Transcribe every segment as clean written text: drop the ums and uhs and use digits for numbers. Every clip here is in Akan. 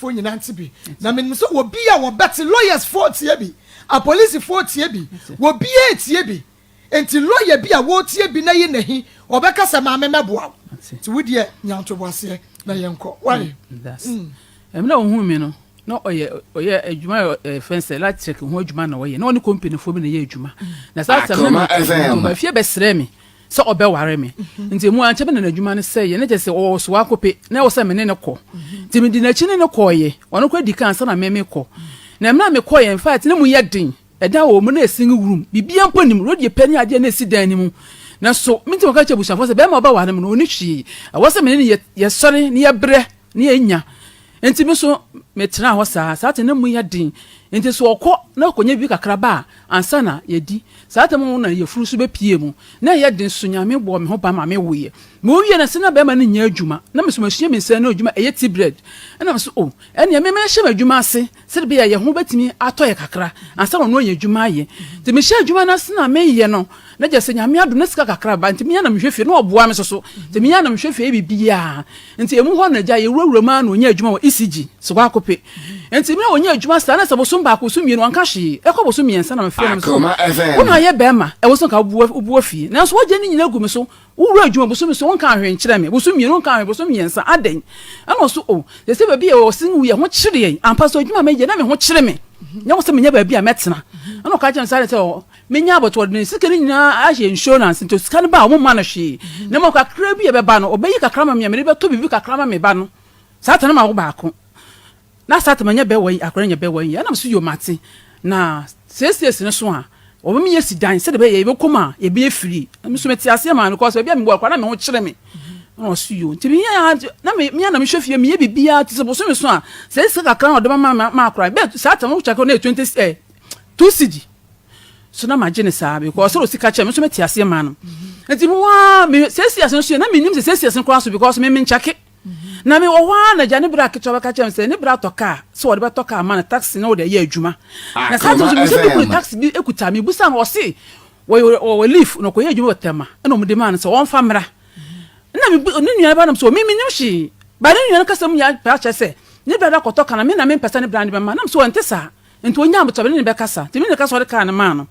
Foɔ nyinaa nte bi. Na menim sɛ wɔbi a wɔbɛte, lawyers foɔ tie bi, apolisifoɔ tie bi, wɔbiaa tie bi. Nti lawyer bi a wɔretie bi na yi nahi, ɔbɛka sɛ maame mɛboa wo. Nti wo deɛ nya ntoboaseɛ na yɛnkɔ. Wai? Mmerɛ a ɔhuu me no, na ɔyɛ ɔyɛ adwuma a yɛfrɛ no sɛ electric ho adwuma na ɔyɛ. Na ɔne company foɔ bi na ɛyɛ adwuma. Na saa asɛm no na ɔba fie bɛsrɛɛ me. sɛ ɔbɛware me. Nti emu ankyɛ me na n'adwuma no sɛeɛ. Na kyerɛ sɛ ɔwɔ Soakope, na ɛwɔ sɛ me ne no kɔ. Nti medi n'akyi ne no kɔeɛ. Ɔno koraa dii kan ansa na me mekɔ. Na mmerɛ a mekɔeɛ, in fact, na mu yɛ den. Ɛdan a wɔwɔ mu no yɛ single room, biribiara mpo nnim, radio pɛ ne adeɛ na ɛsi dan no mu. Nanso mentumi nka nkyerɛ abusuafoɔ sɛ barima a ɔbɛware me no, ɔnni hwee. Ɛwɔ sɛ me ne no yɛsɔre na yɛbrɛ na yɛnya. Enti me nso metenaa hɔ saa. Saa te na mu yɛ den. Enti sɛ ɔkɔ na ɔkɔnya biribi kakra ba a, ansa na yɛadi. Saa tam no na yafunu nso bɛpue mu. Na ɛyɛ den nso Nyame bɔɔ me ho ban ma mewoeɛ. Mewoeɛ no, sɛ na barima no nyɛ adwuma, na me nso masua me nsa ano adwuma, ɛyɛ tea bread. Ɛna me nso, oh, ɛnneɛ me mɛhyɛ m'adwuma ase sɛdeɛ ɛbɛyɛ a yɛn ho bɛtumi atɔ yɛn kakra ansa na ɔno anya adwuma ayɛ. Nti mehyɛɛ adwuma no ase na meyɛ no, na gyesɛ Nyame adom na sika kakra ba, nti me ara na mehwɛ fie, na ɔboa me nso so. Nti me ara na mehwɛ fie yɛ biribiara. Nti emu hɔ no agya yɛwurawura mu ara na ɔnya adwuma wɔ ECG, Sokoakope. Nti mmerɛ a ɔnya adwuma saa na sɛ bosom baako, bosom mmienu ɔnka hwee, ɛkɔ bosom mmiɛnsa na mefrɛ no, mese oh, wo na woyɛ bɛrima, ɛwɔ sɛ nka wobua fie, nanso woagya ne nyinaa agu me so, wowura adwuma bosom so wonkaa hwee nkyerɛ me, bosom mmienu wonkaa hwee, bosom mmiɛnsa, adɛn? Ɛna ɔse oh, seesei baabi a yɛwɔ se yɛn ho kyere yɛn, ampa so adwuma a meyɛ na me ho kyere me, nyɛ wo sɛ menya baabi a mɛtena. Ɛna ɔka kyerɛ me saa de sɛ Menya abɔto, ɔde ne sika no nyinaa ahyɛ insurance, nti sika no ba a, wɔmma no hwee. Na mmom kakra bi a ɛbɛba no, ɔbɛyi kakra ama me a mede bɛtɔ biribi kakra ama me ba no. Saa ta no ma wo baako. Na saa ta manya bɛ wɔ akora nya bɛ wɔ yi. Ɛna me so yo mate. Na seesiesie no so a, wɔbɛma yɛasi dan sɛdeɛ ɛbɛyɛ yɛbɛkɔ mu a yɛbɛyɛ free. Na me so mete aseɛ maa no because baabi a mewɔ akora na me ho kyere me. Na ɔso yo. Nti meyɛ na me me na mehwɛ fie meyɛ biribiara te sɛ bosome so a sɛ sika kakra na ɔde ma ma akora. Bɛ saa ta no wo kyɛ na yɛ 20 eh 2 cedi. So na magye no saa because sɛ osika kyɛ me nso mete aseɛ maa no nti me waa me sɛsi ase nso yɛ na menim sɛ sɛsi ase koraa so because me menkyɛke na me wɔ hɔ ara na gya ne bra ketewa bɛka kyerɛ me sɛ ne bra tɔ kaa sɛ wɔde bɛtɔ kaa ma no taxi na wɔde ayɛ adwuma na saa nso mesɛ bi kunu taxi bi ekuta me busa no ɔse wɔyɛ wɔwɔ leaf na ɔkɔyɛ adwuma wɔ tɛma ɛna wɔde maa no sɛ wɔmfa mmra na me ne nua ba nam sɛ me menim hwee ba ne nua no kasa mu yɛ akyerɛ sɛ ne bra da kɔtɔ ka na me na mempɛ sɛ ne bra ne bɛma nam sɛ wɔnte saa Nti onyaa abotɔ me ne no bɛkasa. Nti me ne no kasa ɔde kaa no maa no.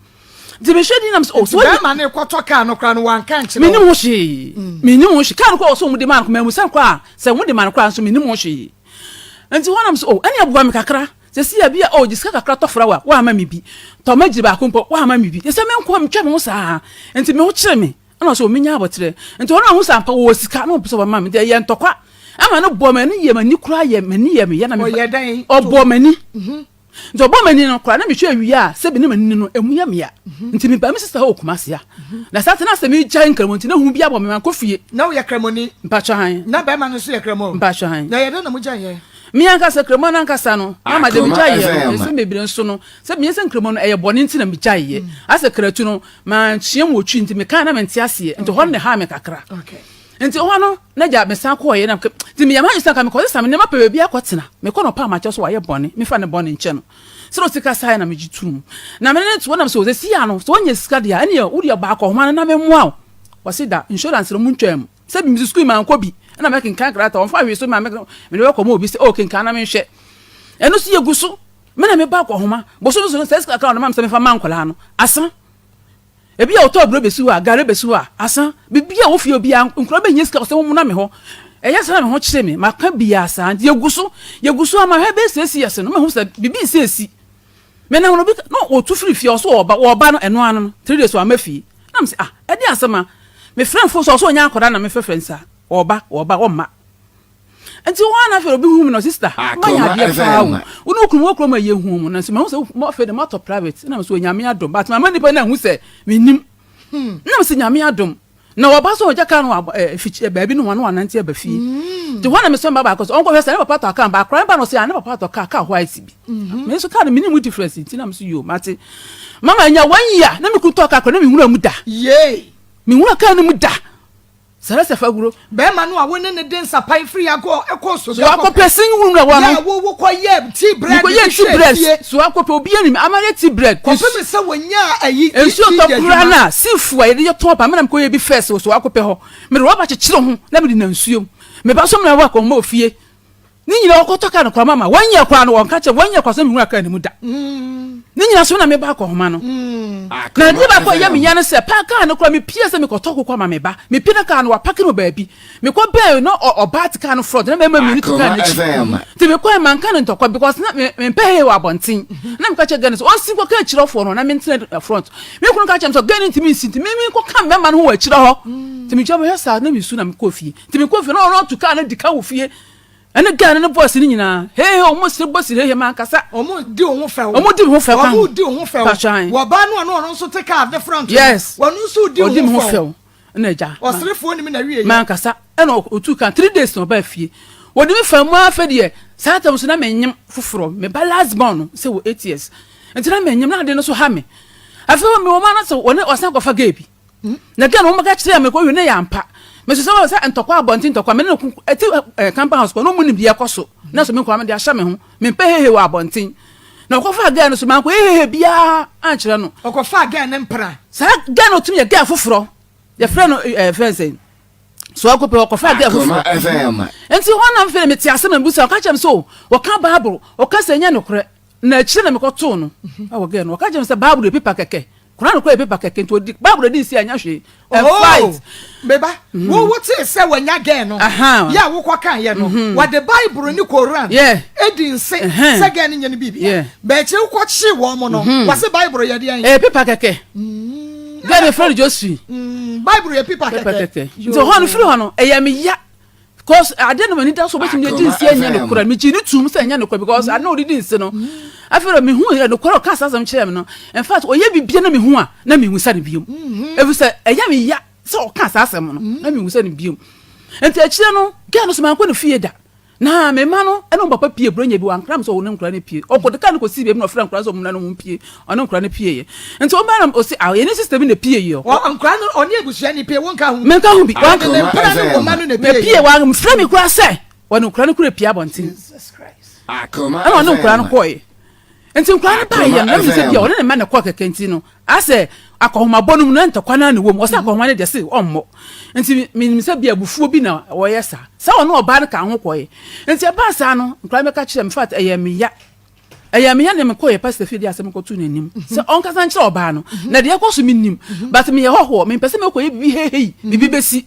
Nti mehwɛ din na mesɛ oh so Nti bɛrima no rekɔtɔ kaa no koraa no wanka ankyerɛ wo? Mennim ho hwee. Mennim ho hwee. Kaa no koraa ɔsɛ wɔn de maa no koraa mammisa no koraa sɛ wɔn de maa no koraa nso mennim ho hwee. Nti hɔ na mesɛ oh ɛnneɛ boa me kakra. Sɛsi a bi a oh gye sika kakra tɔ flower woamma me bi. Tɔ magyiri baako mpo woamma me bi. Kyerɛ sɛ me nko ara metwa me ho saa. Nti me ho kyere me. Ɛna ɔsɛ menya abɔterɛ. Nti ɔno ahu sɛ ampa wɔwɔ sika na ɔmpɛ sɛ ɔbɛma me. Nti ɛyɛ ntɔkwa. Ɛma no bɔɔ m'ani yɛ m'ani koraa yɛ m'ani yɛ me ya na me Ɔyɛ dɛn? Ɔbɔɔ m'ani. Nti ɔbɔɔ m'ani no koraa na mehwɛ awia a sɛbi ne m'ani no ɛmu yɛ me ya. Nti mebaa me sista hɔ wɔ Kumasi a. Na saa te na sɛ megyae nkramo nti na hu bi abɔ me mankɔ fie. Na woyɛ kramoni? Mpakyɛ han. Na bɛrima no nso yɛ kramo? Mpakyɛ han. Na ɛyɛ dɛn na mogyae yɛ? Me ankasa kramo no ankasa no na ma de megyae yɛ no nsɛm bebree nso no sɛ menyɛ sɛ nkramo no ɛyɛ bɔne nti na megyae yɛ. Asɛ kratu no Mankyea mu wɔ Twi nti mekae na mente aseɛ nti hɔ no na ɛhaa me kakra. Nti hɔ no na gya mesan kɔɔeɛ na nti meyɛ m'adwene sɛ nka mekɔsesa me nneɛma pɛ baabi akɔtena. Mekɔ no ɔpaa makyɛ so wayɛ bɔne mefa ne bɔne nkyɛ no. Sɛdeɛ ɔsi kasaeɛ na megye toom. Na me ne no te hɔ na mesɛ seesei ara no sɛ woanya sika deɛ a ɛneɛ wodeɛ ba akɔhoma no na memmoa wo. Ɔse da insurance no montwaa mu. Sɛ bi mesi sukuu mankɔ bi ɛna mɛkenkan krataa ɔmfa hwee so ma mede bɛkɔma obi sɛ oh kenkan na menhwɛ. Ɛno nso yɛgu so. Me na meba akɔhoma. Bosome so no, saa sika kakra a wɔde ma me sɛ memfa mma nkwadaa no, asa. Ebi a wɔtɔ aburo besi hɔ a, gari besi hɔ a, asa. Biribi a wɔ fie obiara, nkwadaa bɛhia sika sɛ wɔmmuna me hɔ. Ɛyɛ saa na me ho kyere me. Maka biara saa. Nti yɛgu so, yɛgu so ama hwɛ bɛyɛ siesie ase no, mahu sɛ biribi resiesie. Menam no obi na wɔtu firi fie, ɔso ɔba, wɔba no ɛno ano no, 3 days wamma fie. Na mese ah, ɛdeɛn asɛm a? Mefrɛ mfo so ɔso ɔnyɛ akwadaa na mefrɛfrɛ no saa. Ɔba, ɔba, ɔmma. Nti hɔ ara na afei obi hu me na sista moayɛ adeɛ paa o wo ne wo kunu wɔ kurom a yɛhu mu nanso mahu sɛ mo afei de moatɔ private na mesɛ onyame adom but mama nnipa no ahu sɛ mennim na mesɛ nyame adom na wɔba so ɔgya kaa no wɔ baabi no ho na wanante aba fie nti hɔ na mesɛ mba baako sɛ ɔnkɔhwɛ sɛ ne papa tɔ kaa baakora ne ba no sɛ ne papa atɔ kaa kaa white bi me nso kaa no menim difference nti na mesɛ yo mate mama anya one year na me kunu tɔ kaa kora na menhunu mu da menhunu kaa no mu da Sɛrɛ sɛ faguro. Bɛɛma no a wo ne no de nsapan firi agɔ kɔɔ so So akɔpɛ sin wura wa no. Yɛ a wo wo kɔ yɛ tea bread bi hwɛ fie. So akɔpɛ obi anim ama yɛ tea bread. Kɔpem sɛ wɔnyaa ayi Nsuo tɔ koraa no a sifu a yɛde yɛ tɔn pa me na mekɔ yɛ bi first wɔ so akɔpɛ hɔ. Mede rɔba kyekyere ho na mede na nsuo mu. Meba so mena wɔ akɔnma wɔ fie. Ne nyinaa wɔkɔtɔ kaa no koraa mama wɔnyɛ koraa no wɔnka kyerɛ wɔnyɛ koraa sɛ mewura kaa no mu da. Ne nyinaa so na meba akɔhoma no. Na adeɛ baako a ɛyɛ me ya ne sɛ paa kaa no koraa mepie sɛ mekɔtɔ kokɔ ama me ba. Mepie na kaa no wapake no baabi. Mekɔ bɛn na ɔbaa te kaa no front na mmarima mmienu te kaa no akyi. Nti mekɔɛ manka no ntɔkwa because na mempɛ hehe wɔ abɔnten. Na meka kyerɛ gɛɛ no sɛ ɔnsi nkɔka akyirɛfoɔ no na mentena front. Me kunu ka kyerɛ me sɛ gɛɛ no ntumi nsi nti me menkɔka mmarima no ho wɔ akyirɛ hɔ. Nti megya mehwɛ saa na mesu na mekɔɔ fie. Nti mekɔɔ fie na ɔno atu kaa no di ka wɔ fie. Ɛne girl no ne boys no nyinaa hey hey ɔmo sere bɔ sere hey hey mankasa. Ɔmo di ho fɛw. Ɔmo di ho fɛw kan. Ɔmo di ho fɛw. Patran. Wɔbaa no ɔno ɔno nso te car ne front. Yes. Wɔn nso di ho fɛw. Ɔdi ho fɛw. Ɛna agya. Ɔserefoɔ nim na wie yɛ. Mankasa ɛna otu kan 3 days na ɔbaa fie. Wɔde mi fa mu afɛ deɛ saa tam so na menyem foforɔ me ba last born no sɛ wɔ 8 years nti na menyem na ade no so ha me. Afei wɔ me wɔ ma no sɛ wɔne ɔsan kɔfa girl bi. Na gɛn wɔn bɛka kyerɛ me kɔ wie ne yɛ ampa. Meso sɛ wɔn sɛ ntɔkwa abɔnten ntɔkwa me ne no ko ɛti ɛɛ campus house kɔ na wɔn nim deɛ ɛkɔ so na so me nkɔ me de ahyɛ me ho me mpɛ hehe wɔ abɔnten na ɔkɔfa gɛn no so mankɔ hehehe biara ankyerɛ no. Ɔkɔfa gɛn ne mpra. Saa gɛn no otumi yɛ gɛn foforɔ yɛfrɛ no ɛɛ fɛn sɛ so akɔpɛ ɔkɔfa gɛn foforɔ nti hɔ nam fɛ me te ase na mbusa ɔka kyerɛ me so ɔka Bible ɔka sɛ ɛnyɛ nokorɛ na akyire na mekɔtoo no ɛwɔ gɛn no ɔka kyerɛ me sɛ Bible yɛ paper kɛkɛ Koran kɔ yɛ paper kɛkɛ nti odi Bible di nsi anya hwee. And oh, fight. Meba, mm. wo wo te sɛ wanya gɛn no. Yɛ a wokɔ kan yɛ no. Mm-hmm. Wɔde Bible ne Koran. Edi nse sɛ gɛn no nyɛ no biribi. Bɛɛkyerɛ wokɔ kye wɔn mo no. Mm-hmm. Wɔse Bible yɛ deɛn? Ɛyɛ paper kɛkɛ. Mm. Gɛn no fɛn Joshua. Mm, Bible yɛ paper kɛkɛ. Nti hɔ no firi hɔ no ɛyɛ me ya because ade no m'ani da so obetumi de adi nsi ɛnyɛ nokorɛ megye ne tum sɛ ɛnyɛ nokorɛ because ade na ɔde di nsi no afei na mehu yɛ nokorɛ ɔka saa asɛm kyerɛ me no in fact ɔyɛ bibia na mehu a na mehu sa no biom ɛfiri sɛ ɛyɛ me ya sɛ ɔka saa asɛm no na mehu sa no biom nti akyire no girl no so mankɔ ne fie da na me mma no ɛne wɔn papa pie buronya bi wankra me sɛ ɔne nkora no pie ɔkɔ de kaa no kɔsii baabi na ɔfrɛ nkora sɛ ɔmo na no ho pie ɔne nkora no pie yɛ nti ɔmo na ɔsi ah yɛne sister bi na pie yɛ ɔ nkora no ɔne abusua ni pie wɔn ka ho menka ho bi wɔn ne mpena ne wɔn ma no na pie pie wɔn mfrɛ mi kora sɛ wɔne nkora no kura pie abɔnten ɛna ɔne nkora no kɔɛ nti nkora no baa yɛ no na mi sɛ bia ɔne ne mma na kɔ kɛkɛ nti no asɛ akɔhomabɔ no mu na ntɔkwa no na wɔ mu ɔsɛ akɔhoma no deɛ se ɔmmɔ nti menim sɛ bia abufuo bi na wɔyɛ saa sɛ ɔne ɔbaa no ka ho kɔɛ nti ɛbaa saa no nkora no bɛka kyerɛ me fact ɛyɛ me ya ɛyɛ me ya na mekɔyɛ pastor fie de asɛm kɔto n'anim sɛ ɔnkasa nkyerɛ ɔbaa no na deɛ ɛkɔ so menim but meyɛ hɔhoɔ mempɛ sɛ mekɔyɛ biribi heihei biribi bɛsi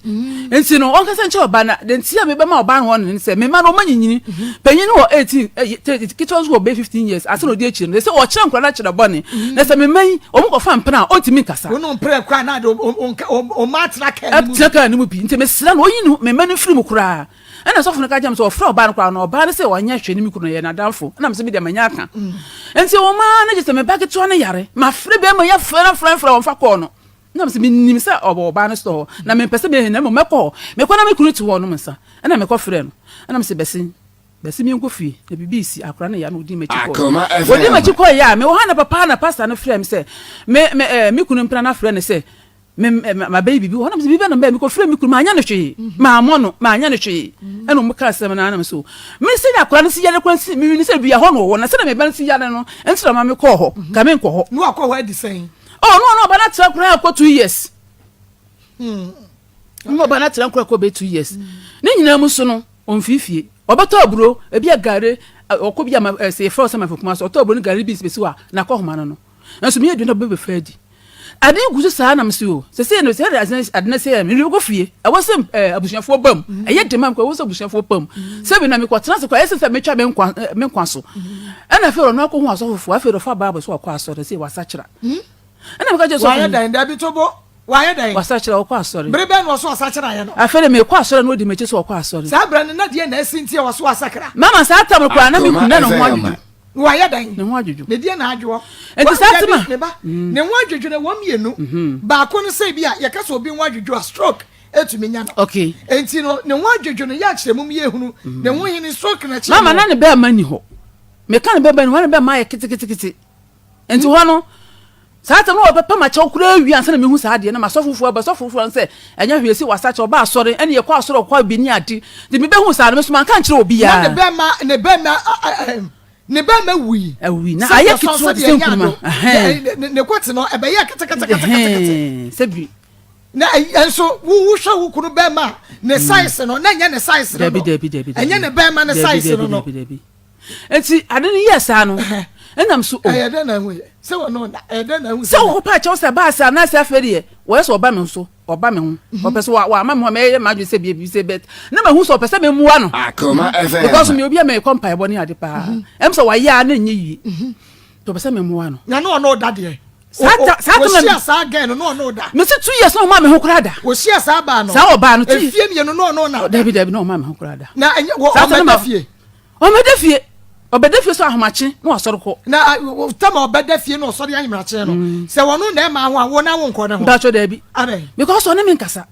nti no ɔnkasa nkyerɛ ɔbaa no deɛ nti a mebɛma ɔbaa no hɔ no ne sɛ mema no ɔma nyinyini panyin no wɔ 18 ketewa nso wɔ bɛyɛ 15 years ase na ɔdi akyire no sɛ ɔkyerɛ nkora no akyerɛ bɔne na sɛ mema yi ɔmo kɔfa mpena a ɔntumi nkasa wɔn mpere kora na de ɔma atena kaa no mu atena kaa no mu bi nti mesrɛ no ɔyi no mema no mfiri mu koraa ɛna sɔfo no ka kyerɛ me sɛ ɔfrɛ ɔbaa no koraa na ɔbaa no sɛ ɔnyɛ hwɛ ne me kunu yɛ n'adamfo ɛna me sɛ me deɛ manya aka nti wɔn maa no gye sɛ me ba ketewa no yare mafrɛ bɛrima yɛ frɛ frɛ frɛ wɔn fa kɔɔ no na me sɛ menim sɛ ɔwɔ ɔbaa no sɔ hɔ na mempɛ sɛ mɛhɛ na mmom mɛkɔ hɔ mekɔ na me kunu te hɔ nom nsa ɛna mekɔ frɛ no ɛna me sɛ bɛsi bɛsi mi nkɔ fie na biribi si akora no ya na odi m'akyi kɔɔ odi m'akyi kɔɔ yɛ a mewɔ ha na papa na pastor no frɛ me sɛ me me ɛɛ me kunu mpena no afrɛ no sɛ me ma bɛyɛ biribi wɔ hɔ na me sɛ biribi bɛ na mbɛ mekɔ frɛ me kunu maanyɛ no hwee maamɔ no maanyɛ no hwee ɛna ɔmo ka asɛm no anam so me sɛ de akora no si yare kora si me sɛ dua hɔ na ɔwɔ na sɛ na me ba no si yare no nti na ɔma me kɔɔ hɔ ka me nkɔ hɔ na wakɔ hɔ adi sɛn oh no no ɔba no atena koraa kɔ 2 years na ɔba no atena koraa kɔ bɛ 2 years ne nyinaa mu so no ɔmfiifie ɔbɛtɔ aburo ebi a gare ɔkɔ bi ama sɛ yɛfrɛ sɛ mafo kuma so ɔtɔ aburo ne gare bi bɛsi hɔ a na akɔ homa no no nso meyɛ aduane ɔbɛbɛfa adi ade gu so saa nam so o sɛ sɛ no sɛ ade no sɛ mede kɔ fie ɛwɔ sɛ abusuafoɔ ba mu ɛyɛ de ma me ɛwɔ sɛ abusuafoɔ ba mu sɛ bi na mekɔtena se kɔ ɛyɛ sɛ sɛ metwa me nkwa so ɛna afei ɔno akɔhu asɔfofoɔ afei ɔfa Bible so ɔkɔ asɔre sɛ wasakyera ɛna meka kyerɛ sɛ wayɛ dɛn dabi to bo wayɛ dɛn wasakyera ɔkɔ asɔre bere bɛn na ɔso ɔsakyera yɛ no afei de mekɔ asɔre na ɔdi m'akyi sɛ ɔkɔ asɔre saa berɛ no na deɛ na asi nti a wɔso asakra mama saa tam koraa na meku na ne ho adwodwo wayɛ dɛn ne ho adwodwo ne deɛ na adwoɔ nti saa tema ne ba ne ho adwodwo no wɔn mmienu baako no sɛ bi a yɛka sɛ obi ho adwodwo a stroke etumi nya no okay nti no ne ho adwodwo no yɛ akyerɛ mu yɛ ehunu ne ho hene stroke na kyerɛ mama na ne bɛrima ni hɔ meka ne bɛrima ni hɔ ne bɛrima ayɛ ketekete nti hɔ no saa tam no wɔbɛpɛ ma kyɛw koraa wie ansa na mehu saa adeɛ na masɔfofoɔ aba sɔfofoɔ no sɛ ɛnyɛ hwee sɛ wasa kyɛw ɔba asɔre ɛne yɛkɔ asɔre ɔkɔ bi ne ade nti mebɛhu saa no me so manka nkyerɛ obiara na ne bɛrima ne bɛrima ne bɛrima wui awui na ayɛ ketewa te sɛ nkuruma ne kɔte no ɛbɛyɛ keteketekete sɛ bi. Na nso wohwɛ wo kunu bɛrima a ne size no na ɛnyɛ ne size no no. Dabi dabi dabi. Ɛnyɛ ne bɛrima ne size no no. Dabi dabi. Nti ade no yɛ saa no ɛnam so o. Ɛyɛ dɛ na ehu yɛ sɛ wɔn no na ɛyɛ dɛ na ehu sɛ. Sɛ wɔkɔ pa akyɛw sɛ baasa anaasɛ afei deɛ wɔyɛ sɛ ɔba me so ɔba me ho mhm. ɔpɛ sɛ wa ama me ho mɛyɛ m'adwene sɛ bie bi sɛ bɛt na mahu sɛ ɔpɛ sɛ memmua no because me obi a mɛkɔ mpaebɔ ne ade paa mhm. ɛm sɛ wayɛ a na ɛnyɛ yie mhm. nti ɔpɛ sɛ memmoa no. Na ne ɔno ɔda deɛ. Saa ta saa ta na. Wɔhyia saa girl no na ɔno da. Mesi 2 years na ɔma me ho koraa da. Wɔhyia saa baa no. Saa ɔbaa no. Efie mmienu na ɔno na. Dabi dabi na ɔma me ho koraa da. Na ɛnyɛ wɔ ɔbɛda fie. Ɔbɛda fie ɔbɛda fie so ahomakye na wasɔre kɔ. Na tɛma ɔbɛda fie na ɔsɔre ahomakye no mm. sɛ wɔn na ɛma ho a wɔn na wɔn nkɔ ne ho. Mpatsɔ dabi. Abɛn. Because ɔne mi nkasa.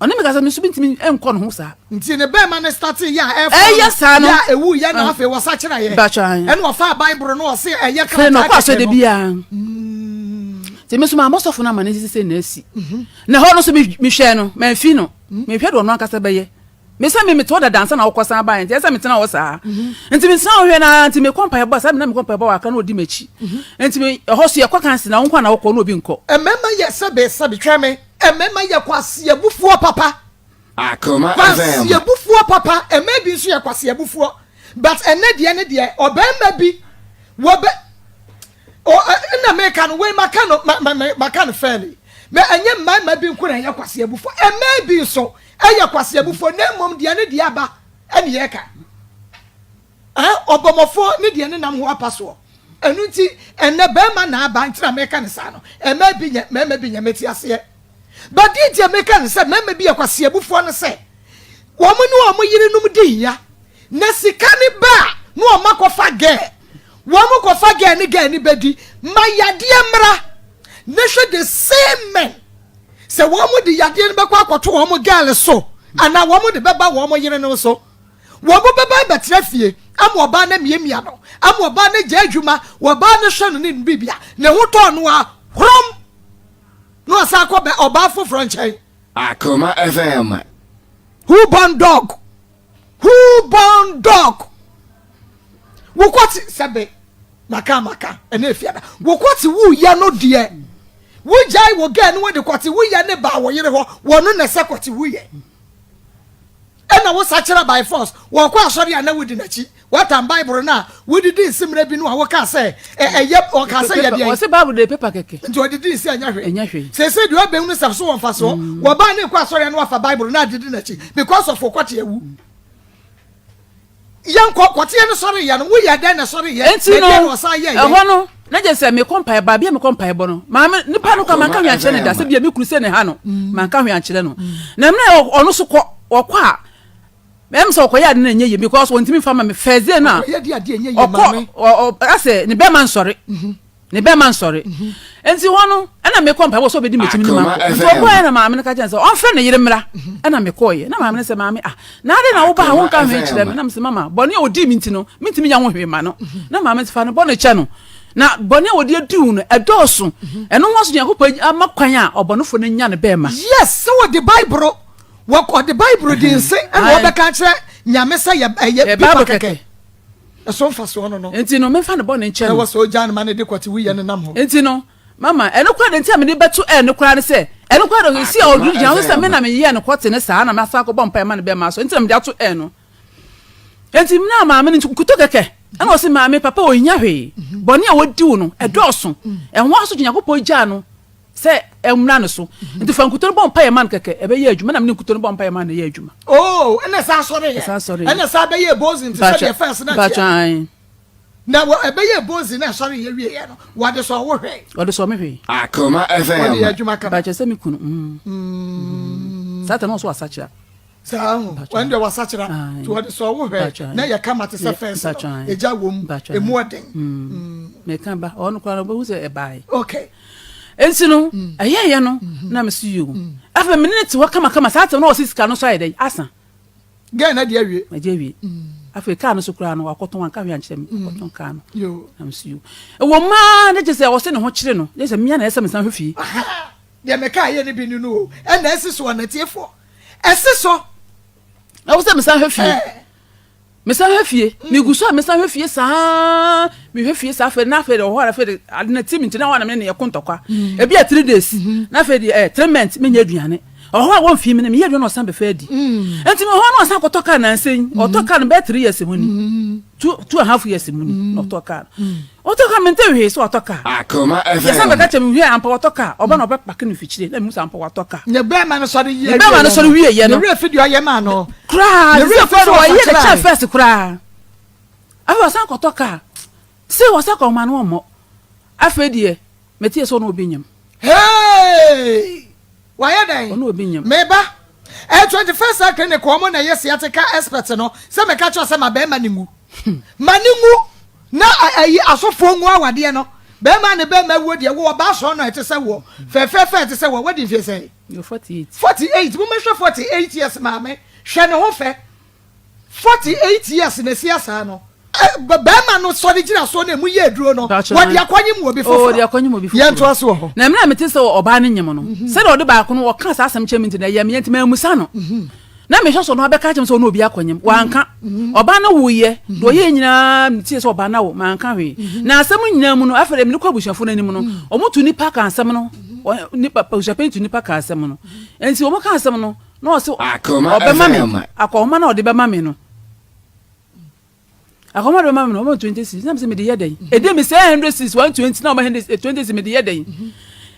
Ɔne mi kasa mi nso mi ntumi nkɔ ne ho saa. Nti ne bɛrima ne starte yɛ a ɛfa ɛyɛ saa no yɛ a ewu yɛ na afei wɔsa kyerɛ yɛ. Mpatsɔ ayi. Ɛna ɔfa Bible no ɔse ɛyɛ krataa kɛkɛ no. Fɛ na ɔkɔ asɔ de biara. Nti mi nso maa mɔsɔfo no ama ne sisi sɛ na esi. Mhm. Na hɔ no nso mi hwɛ no mɛ nfi no mi hwɛ de ɔno ankasa bɛyɛ. Me sɛ me mete hɔ dada ansa na wokɔ san baeɛ nti ɛsɛ metena hɔ saa mhm. nti metena hɔ hwɛ na nti mekɔ mpaebɔ a saa na mekɔ mpaebɔ wɔ akra na ɔdi m'akyi mhm. nti me ɛhɔ so yɛkɔ kansi na wo nko na wokɔ na obi nkɔ. Mmarima yɛ sɛbe sɛbe twɛn me mmarima yɛ kwaseabufoɔ papa Akoma FM. Kwaseabufoɔ papa mmaa bi nso yɛ kwaseabufoɔ but ɛnɛ deɛ ne deɛ ɔbarima bi wɔbɛ ɛna meka no wei maka no maka no fairly mɛ ɛnyɛ mmarima bi nko na ɛyɛ kwaseabufoɔ mmaa bi nso ɛyɛ kwaseabufoɔ na mmom deɛ ne deɛ aba ɛne yɛka ɔbɔmmɔfoɔ ne deɛ ne nam ho apa soɔ ɛno nti ɛnɛ bɛrima na aba nti na meka ne saa no mmaa bi nyɛ mmarima bi nyɛ mete aseɛ but deɛ nti a meka ne sɛ mmarima bi yɛ kwaseabufoɔ no sɛ wɔn ne wɔn yerenom di hia Na sika no ba a na wɔn akɔfa girl, wɔn kɔfa girl ne girl no bɛdi, ma yadeɛ mmra na hwɛ the same men sɛ wɔn de yadeɛ no bɛkɔ akɔto wɔn girl so anaa wɔn de bɛba wɔn yere no so. Wɔn bɛba abɛtena fie ama ɔbaa no amiamia no, ama ɔbaa no agya adwuma, ɔbaa no hwɛ no ne bibia, ne ho tɔɔ no a hrom na ɔsan akɔ bɛ ɔbaa foforɔ nkyɛn. Akoma FM. Who born dog? Who born dog? Wokɔ te sɛbe maka maka ɛna efiada. Wokɔ te wuyɛ no deɛ. Wogyae wo gɛɛ no wɔde kɔte wuyɛ ne baa wo yere hɔ wɔno na ɛsɛ kɔte wuyɛ. Ɛna wo sakyera by force wɔkɔ asɔre a na wodi n'akyi. Watam Bible no a wode di nse mmerɛ bi no a wokaa sɛ ɛyɛ ɔkaa sɛ yɛ deɛn? Ɔse Bible deɛ paper kɛkɛ. Nti ɔde di nse ɛnyɛ hwee. Ɛnyɛ hwee. Seesei deɛ ɔbɛhunu sɛ so wɔ mfasoɔ. Mm. Wɔbaa ne kɔ asɔre no wafa Bible no ade di n'akyi because of kɔte awu. Yɛnkɔ kɔteɛ no sɔre yɛ no woyɛ dɛn na sɔre yɛ? Nti no ɛhɔ no na gye sɛ mekɔ mpaebɔ baabi a mekɔ mpaebɔ no maame nipa no kɔ manka hwee ankyerɛ no da sɛ bia me kunu sɛ ne ha no mm. manka hwee ankyerɛ no na mmerɛ ɔno so kɔ ɔkɔ a Ɛm sɛ ɔkɔyɛ ade no ɛnyɛ yie because ɔntumi nfa ma me first day no a ɔkɔ ɔ asɛ ne bɛrima nsɔre mhm. ne bɛrima nsɔre mhm. nti hɔ no ɛna mekɔ mpa wɔ sɛ ɔbɛdi m'akyi ne ma nkɔ nti ɔkɔɛ na maame no ka kyɛn sɛ ɔmfrɛ ne yere mmra mhm. ɛna mekɔɔyɛ na maame no sɛ maame ah na ade na woba a wonka hwee kyerɛ me na mesɛ mama bɔne a ɔdii me nti no mentumi nya ho hwee ma no na maame no fa no bɔne kyɛ no na bɔne a wɔde adi wo no ɛdɔɔso ɛno ho aso Nyankopɔn ama kwan a ɔbɔnefo no nya ne bɛrima yes sɛ wɔde bible Wɔde Bible di nse ɛna wɔbɛka akyerɛ Nyame sɛ yɛ ɛyɛ pipa kɛkɛ. Ɛso mfasoɔ no no. Nti no memfa ne bɔne nkyɛ no. Ɛwɔ sɛ ogyaa no ma no de kɔte wuyɛ no nam hɔ. Nti no mama ɛno koraa de nti a mede bɛto ɛno koraa ne sɛ ɛno koraa de si a ɔduru gyina ho sɛ me na meyɛɛ no kɔte ne saa na masan akɔbɔ mpaeɛ ma no bɛma so nti na mede ato ɛno. Nti na maame no nkuto kɛkɛ ɛna ɔse maame papa ɔhia hwee bɔne a wɔdi wo no ɛdɔɔso ɛho asotwe Nyankopɔn gyaa no Sɛ ɛmmra no so. Nti fa nkuto no bɔ mpaeɛ ma no kɛkɛ, ɛbɛyɛ adwuma. Ɛna mene nkuto no bɔ mpaeɛ ma no ɛyɛ adwuma. Oh, ɛna saa sɔre yɛ. Ɛsan sɔre yɛ. Ɛna saa bɛyɛ bozi nti sɛ deɛ fɛs na teɛ. Mpakyɛ Na wɔ ɛbɛyɛ bozi na ɛsɔre yɛ wie yɛ no, wɔde sɔ wo hwee. Wɔde sɔ me hwee. Akoma FM. Wɔde yɛ adwuma kama. Mpakyɛ sɛ me kunu. Mm. Saa tɛ na ɔso asakyera. Saa ho, wɔn deɛ wɔasakyera. Nti wɔde sɔ wo hwɛ na yɛ kama te sɛ fɛs no. Egya wɔ mu, emu ɔden. Meka ba, ɔno koraa no wobɛhu sɛ ɛbae. Okay. Nti no, ɛyɛɛyɛ no, na mese yoo. Afei me ne no te hɔ kamakama, saa tɛm no ɔse sika no so ayɛ dɛn, asa. Gɛn na deɛ awie. Agye awie. Afei kaa no so koraa no, wakɔtɔn, wanka hwee ankyerɛ me, wakɔtɔn kaa no. Na mese yoo. Ɛwɔ mu ara na kyerɛ sɛ ɔse ne ho kyere no, na kyerɛ sɛ mea na ɛsɛ sɛ mesan hwɛ fie. Deɛ meka yɛ no bi no no o, ɛna ɛsi so ɔnɛteefoɔ. Ɛsi so. Ɛwɔ sɛ mesan hwɛ fie. Mesan hwɛ fie. Megu so a mesan hwɛ fie saa. Mehwɛ fie saa afei na afei de wɔ hɔ a afei de ade na ti mi nti na hɔ a na me ne yɛko ntɔkwa. Ebi a 3 days na afei de 3 months menyɛ aduane. Ɔhɔ a wɔmfii me no meyɛ aduane na ɔsan bɛfɛ adi. Nti me hɔ na ɔsan kɔtɔ kaa nansa yi. Ɔtɔ kaa no bɛyɛ 3 years mu ni. 2.5 years mu ni na ɔtɔ kaa no. Ɔtɔ kaa mente hwee sɛ ɔtɔ kaa. Akoma Yɛsan FM. bɛka kyerɛ me hwɛ ampa wɔtɔ kaa. Ɔba na ɔbɛpark no fikyire na mehu sɛ ampa wɔtɔ kaa. Ne bɛrima no sɔre yie. Ne bɛrima no sɔre wie yɛ no. Ne werɛ fi deɛ ɔyɛ maa no. Koraa Ne werɛ sɛ fi sɛ ɔyɛ ne ɔsakyera. kyɛn first koraa. Afei ɔsan kɔtɔ kaa sɛ ɔsan kɔ ɔma no ɔmmɔ. Afei deɛ mɛtie sɛ ɔne obi nyam. Hey! Wayɛ dɛn? Ɔne obi nyam. Meba 21st Cell Clinic, wɔn na ɛyɛ sciatica expert no sɛ meka kyerɛ sɛ ma bɛrima ne ngu, ma ne ngu na ɛyi asɔfoɔ ngu awadeɛ no. Bɛrima ne bɛrima wuo deɛ, wo ɔbaa sɔn no a ɛte sɛ wɔ fɛfɛɛfɛ ɛte sɛ wɔ wadi mfie sɛn? Yɛ 48. 48. Momɛhwɛ 48 years maame, hwɛ ne ho fɛ. 48 years na esi asa no. Bɛrima no sɔre gyina so na emu yɛ aduro no, Mpakyɛ wɔde akɔnye mu obi Oh, foforɔ. ɔde akɔnye mu obi foforɔ. Yɛn to aso wɔ hɔ. Na mmerɛ a mete sɛ ɔbaa no nyam no, sɛdeɛ ɔde baako no ɔka saa asɛm kyerɛ me nti na ɛyɛ me nti maamusa no na mehwɛ sɛ ɔno abɛka kyerɛ me sɛ ɔne obi akɔnyam. Wanka. Ɔbaa no woyɛ deɛ ɔyɛ nyinaa, metie sɛ ɔbaa no awo, manka hwee. Na asɛm no nyinaa mu no, afei deɛ mede kɔ abusuafoɔ no anim no, ɔmo tu nipa ka asɛm no. Nipa abusuapanyin tu nipa ka asɛm no, nti ɔmo ka asɛm no na ɔsɛ Akoma ɔbɛma me FM. akɔhoma na ɔde bɛma me no, akɔhoma de bɛma me no, ɔma 20 cedis na mesɛ mede yɛ dɛn? Ɛdi me sɛ 100 cedis, 120 na ɔma 120 cedis, mede yɛ dɛn?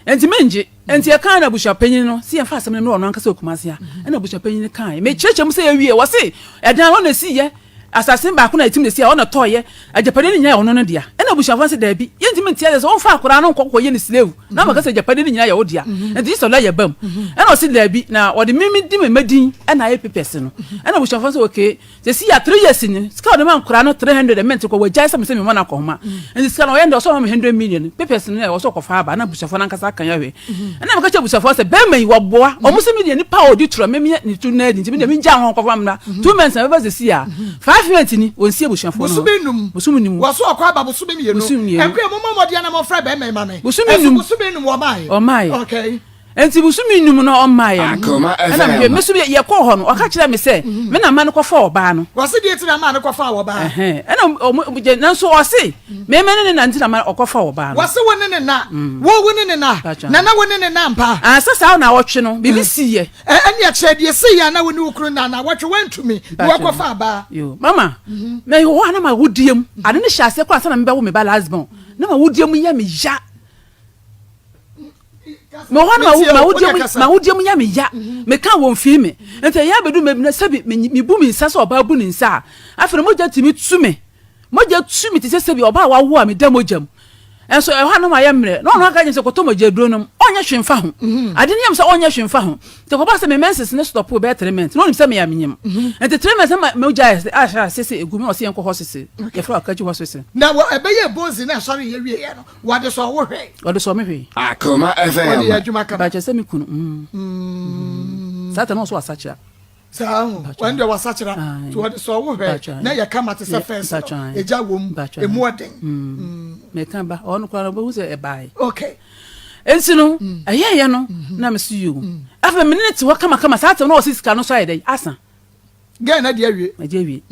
Nti mengye. Nti ɛka na abusuapanyin no si yɛmfa asɛm no mmerɛ ɔno ankasa Okumase a ɛna abusuapanyin no kae. Mekyerɛkyerɛ mu sɛ yɛwie, wɔ se ɛdan ɔna si yɛ asase baako na ɛtim na si a ɔna tɔɔyɛ, agyapadeɛ no nyinaa yɛ ɔno no dea. Ɛna abusuafoɔ no sɛ daabi, yɛntumi ntia sɛ ɔmfa akwaraa no nkɔ kɔyɛ ne slave na maka sɛ agyapadeɛ no nyinaa yɛ wo dea, nti sɛ ɔla yɛ bam. Ɛna ɔse daabi, na ɔde mimi di me madin ɛna ayɛ papers no. Ɛna abusuafoɔ no sɛ okay, sɛ si yɛ 3 years ni, sika ɔde ma nkwaraa no 300 ɛmɛnti kɔ wɔgyae sɛ mesɛ mema no akɔhoma. Nti sika no ɔyɛ ndɛ ɔsɛ ɔma me 100 million papers no, ɛwɔ sɛ ɔkɔfa aba na abusuafoɔ no ankasa aka yɛ hwɛ. Ɛna meka kyerɛ abusuafoɔ sɛ bɛrima yi wɔboa ɔmo sɛ medeɛ nipa a ɔdi torɔ memeyɛ ne tu na adi, nti medeɛ mengya ho nkɔfa mmra 2 months na bɛba. Sɛ si a 5 months ni ɔnsi abusuafoɔ no hɔ. Bosome 5. Bosome 5. Wɔso ɔkɔ aba bosome 2. Bosome 2. Ɛnkura mo mɔ mɔden na mɔfrɛ bɛrima yi ma me. Bosome Ɛso 5. Bosome 5 wɔmaayɛ. Ɔmaayɛ. Nti bosome 5 no ɔmaayɛ no, Akoma ɛna mehwɛ FM. me so yɛkɔɔ hɔ no, ɔka kyerɛ me sɛ me na ma no kɔfa ɔbaa no. Wɔsi deɛ ti na maa no kɔfa wɔ baa. Ɛhɛn. Ɛna ɔmo gye nanso ɔse mɛmɛ ne ne na nti na ma ɔkɔfa ɔbaa no. Wɔsi wo ne ne na wo wo ne ne na. Pacha. Nana, wo ne ne na mpa? Ansa saa na awɔtwe no biribi si yɛ. Ɛne ɛkyerɛ deɛ si yɛ na wo ne wo kunu na na wɔtwe wɔntumi na wɔkɔfa abaa. Yo mama, mɛ wɔ hɔ a na ma wodie mu ade ne hyɛ aseɛ kɔ ansa na mebɛwo me ba last born na ma wodie mu yɛ me ya. Mɛ hɔ na ma wodie mu ma wodie mu yɛ me ya. Meka wɔn fi me nti ɛyɛ abɛdu mɛ bi na sɛbi me bu mi nsa sɛ ɔbaa bu ne nsa a, afei no mogya tumi tu me, mogya tu me te sɛ sɛbi ɔbaa wawo a meda mogya mu. Ɛnso ɛhɔ a na mayɛ mmerɛ na ɔno aka kyerɛ sɛ kɔtɔ mogya duro nom, ɔnyɛ hwee mfa ho. Ade no yam sɛ ɔnyɛ hwee mfa ho nti kɔba sɛ me menses ne stop bɛyɛ 3 months na ɔnim sɛ meyɛ menyim. Nti 3 months na mogya ayɛ ahyɛ ase sɛ egu mi na ɔsɛ yɛnkɔ hospital, yɛfrɛ Akagye Hospital. Na wɔ ɛbɛyɛ bonzi na ɛsɔre yɛ wie yɛ no, wɔde sɔ wo hwɛ? Ɔde sɔ me hwee. Akoma Wɔde FM. yɛ adwuma kama. Bakyɛ sɛ me kunu saa ta na ɔso asakyera. Saa ho wɔn deɛ wasakyera nti wɔde sɔ wo hwɛ Mpakyɛ. na yɛ kama te sɛ fɛs no. Mpakyɛ. Egya wɔ mu. Mpakyɛ. Emu ɔden. Mɛka ba ɔno koraa no wobɛhu sɛ ɛbaeɛ. Nti no ɛyɛyɛ no na mesi yo, afei mene ne te hɔ kamakama saa tɛm na ɔsi sika no so ayɛ dɛn asa. Gɛn na deɛ awie. Agye awie.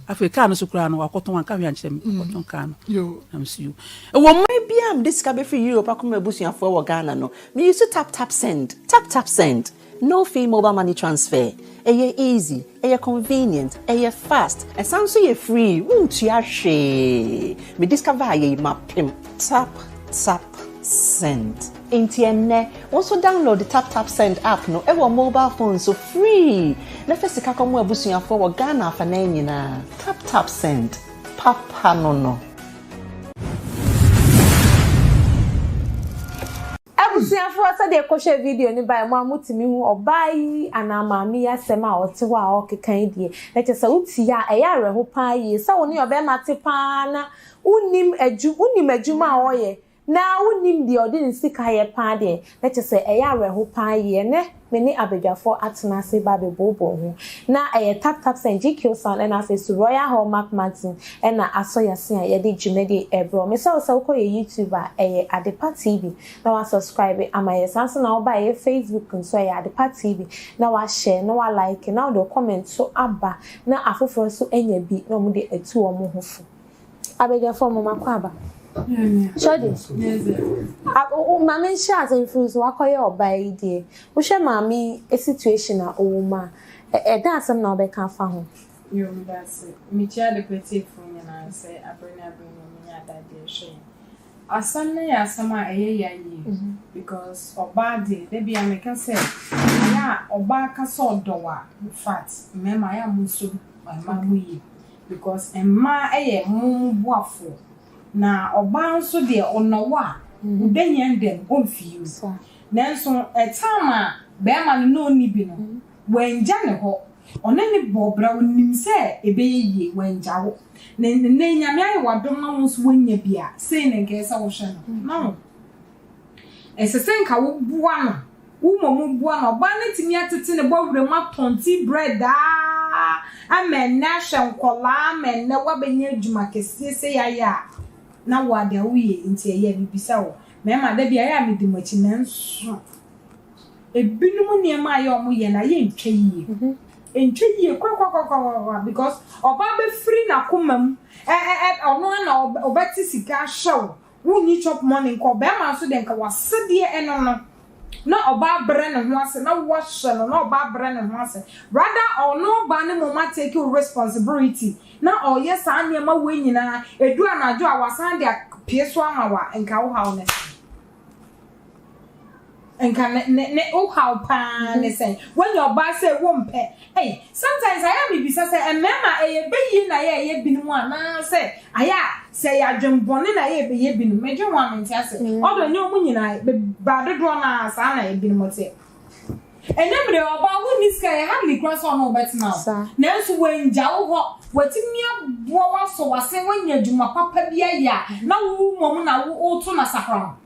Afei kaa no so koraa no wakɔtɔn, anka hwee ankyerɛ me, wakɔtɔn kaa no. Yo. Na mesi yo ɛwɔ mu. Bia mede sika bɛfiri Europe akɔma abusuafoɔ wɔ Ghana no, meyi so Tap Tap Send. Tap Tap Send, no fee mobile money transfer. Ɛyɛ easy, ɛyɛ convenient, ɛyɛ fast, ɛsan so yɛ free. Wontua hwee. Me discover ayɛ yi mapem Tap Tap Send. Nti ɛnnɛ wo nso download Tap Tap Send app no ɛwɔ mobile phone so free na fɛ sika kɔmo abusuafoɔ wɔ Ghana afanan nyinaa. Tap Tap Send, papa no. Abusuafoɔ, sɛdeɛ kɔhwɛ video no bae mu a motumi hu ɔbaa yi anaa maame yi asɛm a ɔte hɔ a ɔrekeka yi deɛ, na kyerɛ sɛ wotie a ɛyɛ awerɛho paa yie sɛ wo ne ɔbɛrima te paa na wonnim adwu wonnim adwuma a ɔyɛ na wonnim deɛ ɔde ne sika yɛ paa deɛ, na kyerɛ sɛ ɛyɛ awerɛho paa yie ɛnɛ. Me ne abadwafoɔ atena ase reba abɛbooboo ho. Na ɛyɛ Tap Tap Send, GQ Sound ɛna afei nso Royal Hallmark Magazine ɛna asɔ yɛn ase a yɛde dwumadie rebrɛ wo. Mesrɛ wo sɛ wokɔ yɛn YouTube a, ɛyɛ Adepa TV na wa subscribe ama yɛn. Saa nso na woba ɛyɛ Facebook nso ɛyɛ Adepa TV na wa share na wa like na wode wo comment nso aba na afoforɔ nso anya bi na wɔde atu wɔn ho fo. Abadwafoɔ mo makɔ aba. Shorty, ma me nhyɛ ase mfiri so wakɔyɛ ɔbaa yi deɛ. Wohwɛ maame yi situation a ɔwɔ mu a, ɛdɛn asɛm na wobɛka afa ho? Yo, meda ase. Mekyia adepa atiefoɔ nyinaa sɛ abere ne abere nyinaa wɔnya adagyeɛ hwɛ yɛn. Asɛm no yɛ asɛm a ɛyɛ ya yie because ɔbaa deɛ da biara meka sɛ ɛyɛ a ɔbaa ka sɛ ɔdɔ wo a infact mmarima ɛyɛ a monsɔ mmaa mu yie because mmaa yɛ mo mo boafoɔ na ɔbaa nso deɛ ɔnɔ wo a wo da hia dɛm ɔmfii wo nanso time a bɛrima no na ɔnni bi no wangya ne hɔ ɔne ne bɔɔ bra ɔnim sɛ ɛbɛyɛ yie wangya wo na nnɛ Nyame ayɛ w'adom na wo nso woanya bi a sei na nka ɛsɛ sɛ wohwɛ no no ɛsɛ sɛ nka woboa no Wo mmom boa no. Ɔbaa no atumi atete ne bɔwerɛ mu atɔn tea bread aa ama ɛnnɛ ahwɛ nkɔlaa ama ɛnnɛ woabɛnya adwuma kɛseɛ sei ayɛ a na wo a deɛ woyɛ nti ɛyɛ a mebisa wo mmarima da bi ayɛ a medi mo akyi nanso ebinom nneɛma a ɛyɛ a wɔyɛ no ayɛ ntwa yie ntwa yie korakorakorakorakora because ɔbaa bɛfiri n'akoma mu ɛ ɛ ɛ ɔno ara na ɔbɛte sika ahyɛ wo Wonni chop money nka ɔbɛɛma nso deɛ nka wasedeɛ ɛno no na ɔbaa brɛ ne ho ase na wahyɛ no na ɔbaa brɛ ne ho ase rather ɔno ɔbaa no mmom a take responsibility na ɔyɛ saa nneɛma wei nyinaa ɛdu anadwo a wasan de apue so ama wo a nka wo haw ne sɛn? Nka ne ne ne wo haw paa ne sɛn? Woanya ɔbaa sɛ wompɛ. Ei, sometimes ayɛ a mebisa sɛ mmarima ɛyɛ bɛyie na ayɛ a ɛyɛ binom anaa sɛ ayɛ a sɛ ɛyɛ adwenbɔne na ayɛ a ɛbɛyɛ binom. Medwen ho a mente ase. Although ɛnyɛ wɔn nyinaa, ba dodoɔ no ara saa na ebinom teɛ. Ɛnnɛ mmerɛ yi ɔbaa wonni sika ɛyɛ hardly koraa sɛ ɔne wo bɛtena o. Nanso wangya wo hɔ, watumi aboa wo asɔ w'asen woanya adwuma papa bi ayɛ a na wo mmom na woto no asahram.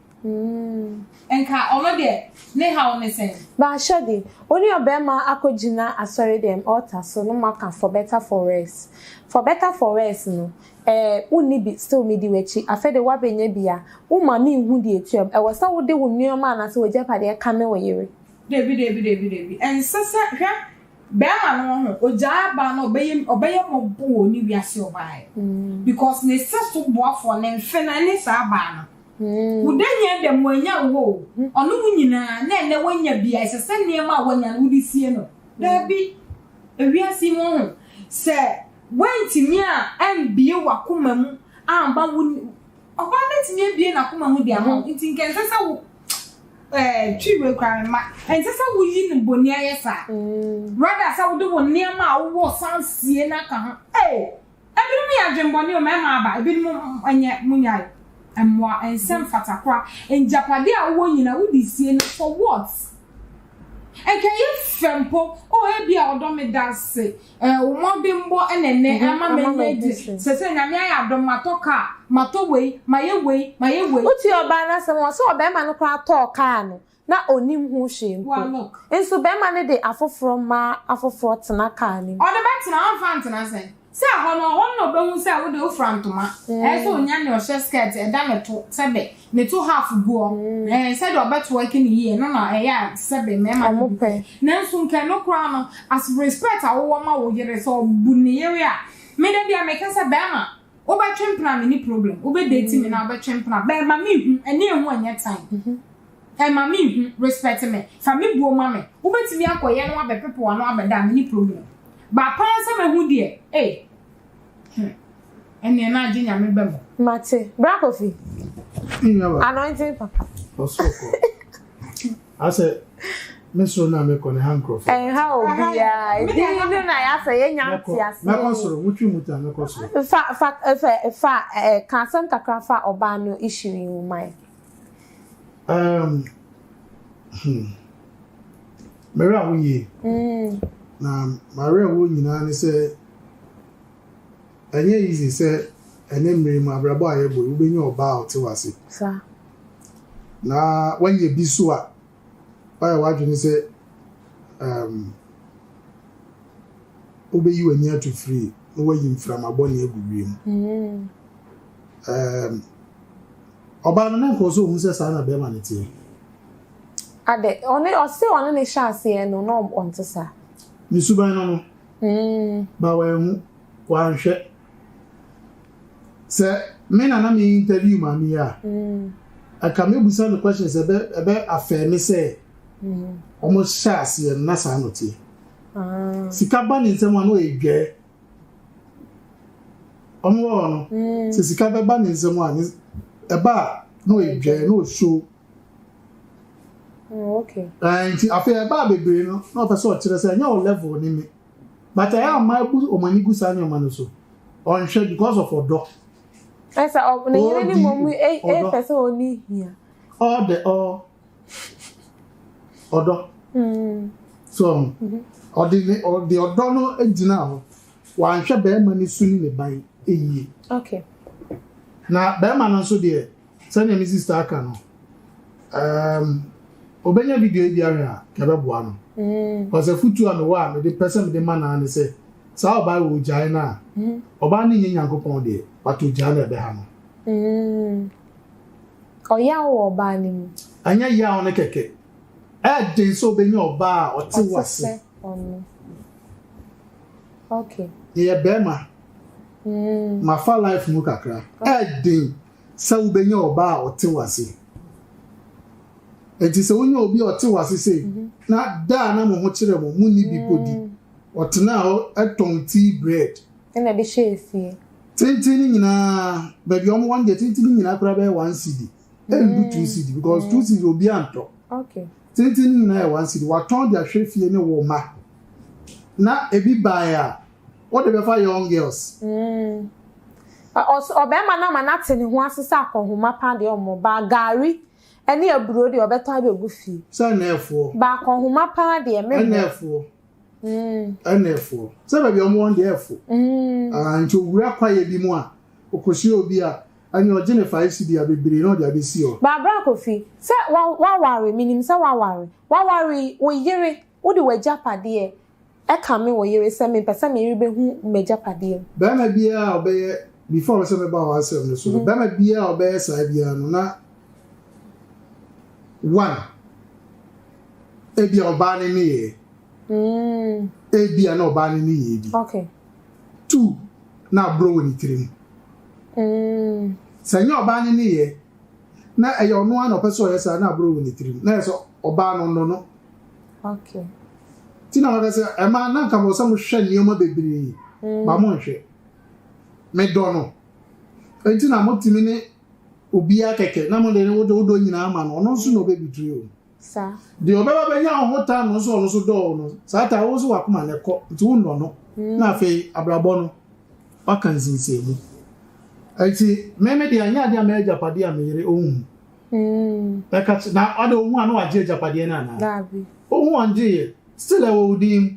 Nka ɔno deɛ ne haw ne sɛn? Baahyɛ de, wo ne ɔbarima akɔgyina asɔredɛm altar so na moaka for better for worse. For better for worse no, eh, wonni bi, still medi w'akyi. Afei de woabɛnya bi a, woma menhu deɛ ɛtua mu. Ɛwɔ sɛ wode wo nneɛma anaasɛ w'agyapadeɛ kame wo yere. Dabi dabi dabi dabi ɛnsɛ sɛ hwɛ bɛɛma no ho ogyaa baa no ɔbɛyɛ ɔbɛyɛ mɔbɔ wɔ ne wiase ɔbaayɛ because ne sɛ so boafoɔ ne mfe no ɛne saa baa no. Wo da hia dɛm wannya wo hɔ o, ɔne wo nyinaa na ɛnnɛ wanya bi a ɛsɛ sɛ nneɛma a wanya no wode sie no? Daabi. Ewiase yi mu ho, sɛ woantumi a ambue w'akoma mu amma wo ɔbaa bɛtumi abue n'akoma mu de ama wo nti nka ɛnsɛ sɛ wo ɛɛ twi wei koraa mma ɛnsɛ sɛ woyi no boni ayɛ saa rather sɛ wode wo nneɛma a wowɔ san sie no aka ho ee Ebinom yɛ adwenbɔne o mɛma aba ebinom nyɛ munyae mmoa ɛnsɛ mfata kora ngyapade a wowɔ nyina wode sie no for what nka ɛyɛ fɛ mpo oh ebia ɔdɔ medase eh wo mmɔdenbɔ ɛna ɛnɛ ama manya adi sɛsɛ nyame ayɛ adom matɔ car matɔ wei mayɛ wei mayɛ wei. Wotie ɔbaa no asɛm a ɔse ɔbarima no koraa tɔɔ car no na ɔnnim ho hwee mpo. Nso barima no de afoforɔ mmaa afoforɔ tena kaa no mu. Ɔde bɛtena, ɔmfa ntena sɛn? Sɛ ɛhɔ no, ɛhɔ no na ɔbɛhu sɛ wo deɛ wofira ntoma. Ɛyɛ sɛ ɔnya nea ɔhyɛ skirt, ɛda ne to, sɛbe ne to half guɔ. Ɛɛ, sɛdeɛ ɔbɛtwerk no yie, ɛno na ɛyɛ a sɛbe mmarima no bi pɛ. Nanso nka ɛno koraa no, as respect a wowɔ ma wo yere, sɛ ɔbu ne yere a, me da biara meka sɛ barima, Wobɛtwe mpena a menni problem, wobɛ date me na wobɛtwe mpena but ɛma me hu, ɛne ehu ɛnyɛ time. Ɛma me hu, respect me, fa me buo ma me, wobɛtumi akɔyɛ na wabɛpepe w'ano abɛda a menni problem. But paa sɛ mɛhu deɛ, ei, hmm, ɛneɛ na agye Nyame ba mu. Mate. Bra Kofi. Anointing papa. Ɔsoro kɔ. Asɛ me soro no a mekɔ no ɛha nkurɔfoɔ. Ɛnha obiara. Edin no na yɛasɛ yɛnya nteaseɛ. Mɛkɔ soro, motwe mu ta mɛkɔ soro. Fa fa fa fa eh, ka asɛm kakra fa ɔbaa no issue yi ho ma yɛn. Um, hmm. Merɛ a woyie. Mm. Na m'awerɛhoɔ nyinaa ne sɛ ɛnyɛ easy sɛ ɛnɛ mmere mu abrabɔ a yɛbɔ yi wobɛnya ɔbaa a ɔte w'ase. Saa. Na woanya bi so a, woayɛ w'adwene sɛ um, wobɛyi w'ani ato firi na woayi mframa bɔne agu wiem. Mm. Um, ɔbaa no na nkɔɔ sɛ ɔhu sɛ saa na bɛrima no teɛ. Ade, ɔne ɔse ɔne ne hyɛ aseɛ no na ɔnte saa. Ne suban no no, Mm. ba wanhu, wanhwɛ. Sɛ me na na me interview maame yi a, Mm. ɛka mɛbusa no questions ɛbɛ ɛbɛ afɛɛ me sɛ Mm. wɔn hyɛ aseɛ no na saa na ɔteɛ. Ah. Sika ba ne nsam a na ɔyɛ dwɛɛ. Wɔn wɔ hɔ no, Mm. sɛ sika bɛba ne nsam a ne ɛba a na ɔyɛ dwɛɛ na ɔshow. Mm, okay. Ɛɛ nti afei ɛbaa bebree no na ɔpɛ sɛ ɔkyerɛ sɛ ɛnyɛ wo level ne me. But ɛyɛ a mmaa bu wɔn ani gu saa nneɛma no so. Ɔnhwɛ because of ɔdɔ. Ɛsɛ ɔ ne yere ne mmom Ɔdi e ɔdɔ. pɛ sɛ ɔni hia. All the all ɔdɔ. Mm. So ɔde ne ɔde ɔdɔ no gyina hɔ. Wanhwɛ bɛrima no su ne ne ban yie. Okay. Na bɛrima no nso deɛ sɛnea me sister aka no um, obɛnya video yi bi ahwɛ a ka ɛbɛboa no. Mm. Because afutuo a mewɔ a mede pɛ sɛ mede ma naa ne sɛ saa ɔbaa wɔ ogyae no a ɔbaa no nyɛ Nyankopɔn deɛ but ogyae no ɛbɛha no. Mm. Ɔyaw wɔ ɔbaa no mu. Ɛnyɛ yaw no kɛkɛ. Ɛɛden sɛ obɛnya ɔbaa a ɔte Ɔte wase. sɛ ɔno. Okay. Yɛyɛ bɛrima. Mm. Mafa life mu kakra. Ɛɛden sɛ wobɛnya ɔbaa a ɔte wase. Enti sɛ wonya obi a ɔte wase sei na da a na mo ho kyerɛ mo, munni bi kɔdi. Ɔtenaa hɔ tɔn tea bread. Ɛna ɛde hyɛɛ fie. Tenten no nyinaa, baabi a wɔwɔ no deɛ tenten no nyinaa koraa bɛyɛ one cedi. Ɛndu two cedi because two cedi obi antɔ. Okay. Tenten no nyinaa yɛ one cedi. Watɔn de ahwɛ fie ne wo mma. Na ebi baeɛ a, wode bɛfa young girls. Mm. Ɔbɛrima no ama no ate ne ho ase sɛ akɔnhoma paa deɛ ɔmmɔ. Ba gari ɛne aburo deɛ ɔbɛtɔ abɛgu fie. Sɛ ɛnɛɛfoɔ. Ba akɔnhoma paa deɛ memmɔ. Ɛnɛɛfoɔ. Mm. Ɛnɛɛfoɔ. Sɛ baabi a wɔwɔ no deɛ ɛfo. Mm. Ah, nti owura kwaeɛ bi mu a, ɔkɔhyia obi a, ɛne ɔgye ne 5 cedi a bebree na ɔde abɛsi hɔ. Barbara Kofi, sɛ wa waware, menim sɛ waware. Waware yi, wo yere, wode w'agyapadeɛ ɛka me wo yere sɛ mepɛ sɛ me yere bɛhu m'agyapadeɛ mu. Bɛrima biara a ɔbɛyɛ before sɛ mɛba wɔ asɛm no so no, bɛrima biara a ɔbɛyɛ saa biara no na one ebia ɔbaa ne nneyɛɛ. Mm. Ebia na ɔbaa ne nneyɛɛ bi. Okay. Two, na aborɔ wɔ ne tirim. Mm. Sɛ nyɛ ɔbaa ne nneyɛɛ na ɛyɛ ɔno ara na ɔpɛ sɛ ɔyɛ saa na aborɔ wɔ ne tirim na ɛyɛ sɛ ɔbaa no nnɔ no. Okay. Ti na wɔka sɛ ɛmaa na nka mo sɛ mohwɛ nneɛma bebree ba mo nhwɛ. Medɔ no. Enti na motumi ne obiara kɛkɛ na mo de ne wode wodɔ nyinaa ma no ɔno nso na ɔbɛbitiri o. Saa. Deɛ ɔbɛba bɛnya wo ho taa no nso ɔno nso dɔɔ no saa taa wo nso wakoma no ɛkɔ nti wonnɔ no na afei abrabɔ no waka nsinsɛnmu. Enti me me deɛ ɛnyɛ adeɛ a mɛyɛ agyapadeɛ a me yere ɔnhu. Mm. Bɛka kye na ɔde ohu a na wagye agyapadeɛ no anaa? Daabi. Ohu ɔngyeeɛ still ɛwɔ wo din mu.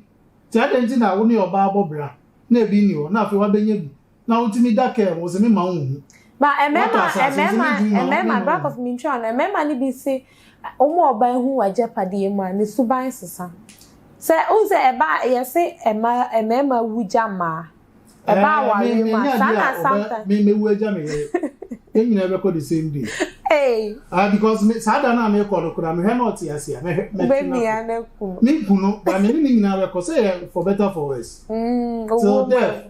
Nti adɛn nti na wo ne ɔbaa bɔ bra na ebi nni hɔ na afei wabɛnya bi na wotumi da kaa mu wo sɛ mema wo nhu. Ba Watɔ mmarima asase nso mmarima mentumi ma wo mmarima mema wo Bra nhu. Kofi mentwa no mmarima no bi se wɔn a ɔbaa hu w'agyapadeɛ mu a ne suban sesa. Sɛ wohu sɛ ɛba yɛse ɛma mmarima wu gya mmaa. Ɛba Ɛɛ me awareɛ mu menyɛ a saa adeɛ na a ɔbɛ sometimes. me mewu agya me yere. Yɛn nyinaa bɛkɔ the same day. Hey. Ah because me saa da no a mekɔ no koraa mehwɛ na ɔte ase a mɛhwɛ mɛtwe no Wobɛmia akɔ. no aku no. Menku no but me ne ne nyinaa bɛkɔ sɛ yɛ for better for worse. Owuo Till mu a. death.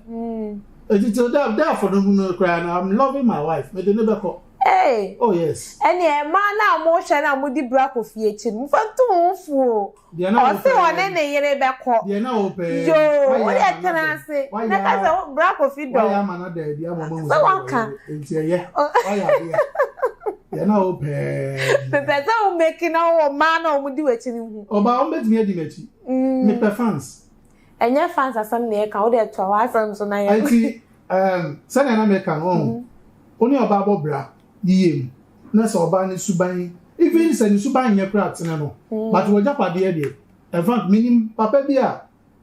Eti till death death no no koraa no I'm loving my wife mede ne bɛkɔ. Hey. Oh yes. Ɛnneɛ mmaa no a mohwɛ no a modi Bra Kofi akyi no, momfa nto mo ho fo o. Deɛ na Ɔse wopɛ ɔne ne yere bɛkɔ. Deɛ na wopɛ Yoo, wayɛ wode ama no tena da ase. wayɛ Na ka sɛ wo- Bra Kofi dɔ wayɛ wo. ama no da adi ama ɔmahu Sɛ sɛ waka. wɔyere nti ɛyɛ wayɛ adeɛ deɛ na wopɛ Mepɛ sɛ wo make na wowɔ mmaa no a wɔdi w'akyi no hu. ɔbaa wɔn bɛtumi adi m'akyi Mm. mepɛ fans Ɛnyɛ fans asɛm na yɛka, wode toa w'asɛm so na yɛ. nti sɛnea na meka no ɔho wo ne ɔbaa bɔ bra yie mu na sɛ ɔbaa ne suban even sɛ ne suban nyɛ koraa tene no but wɔgyapadeɛ deɛ in fact menim papa bi a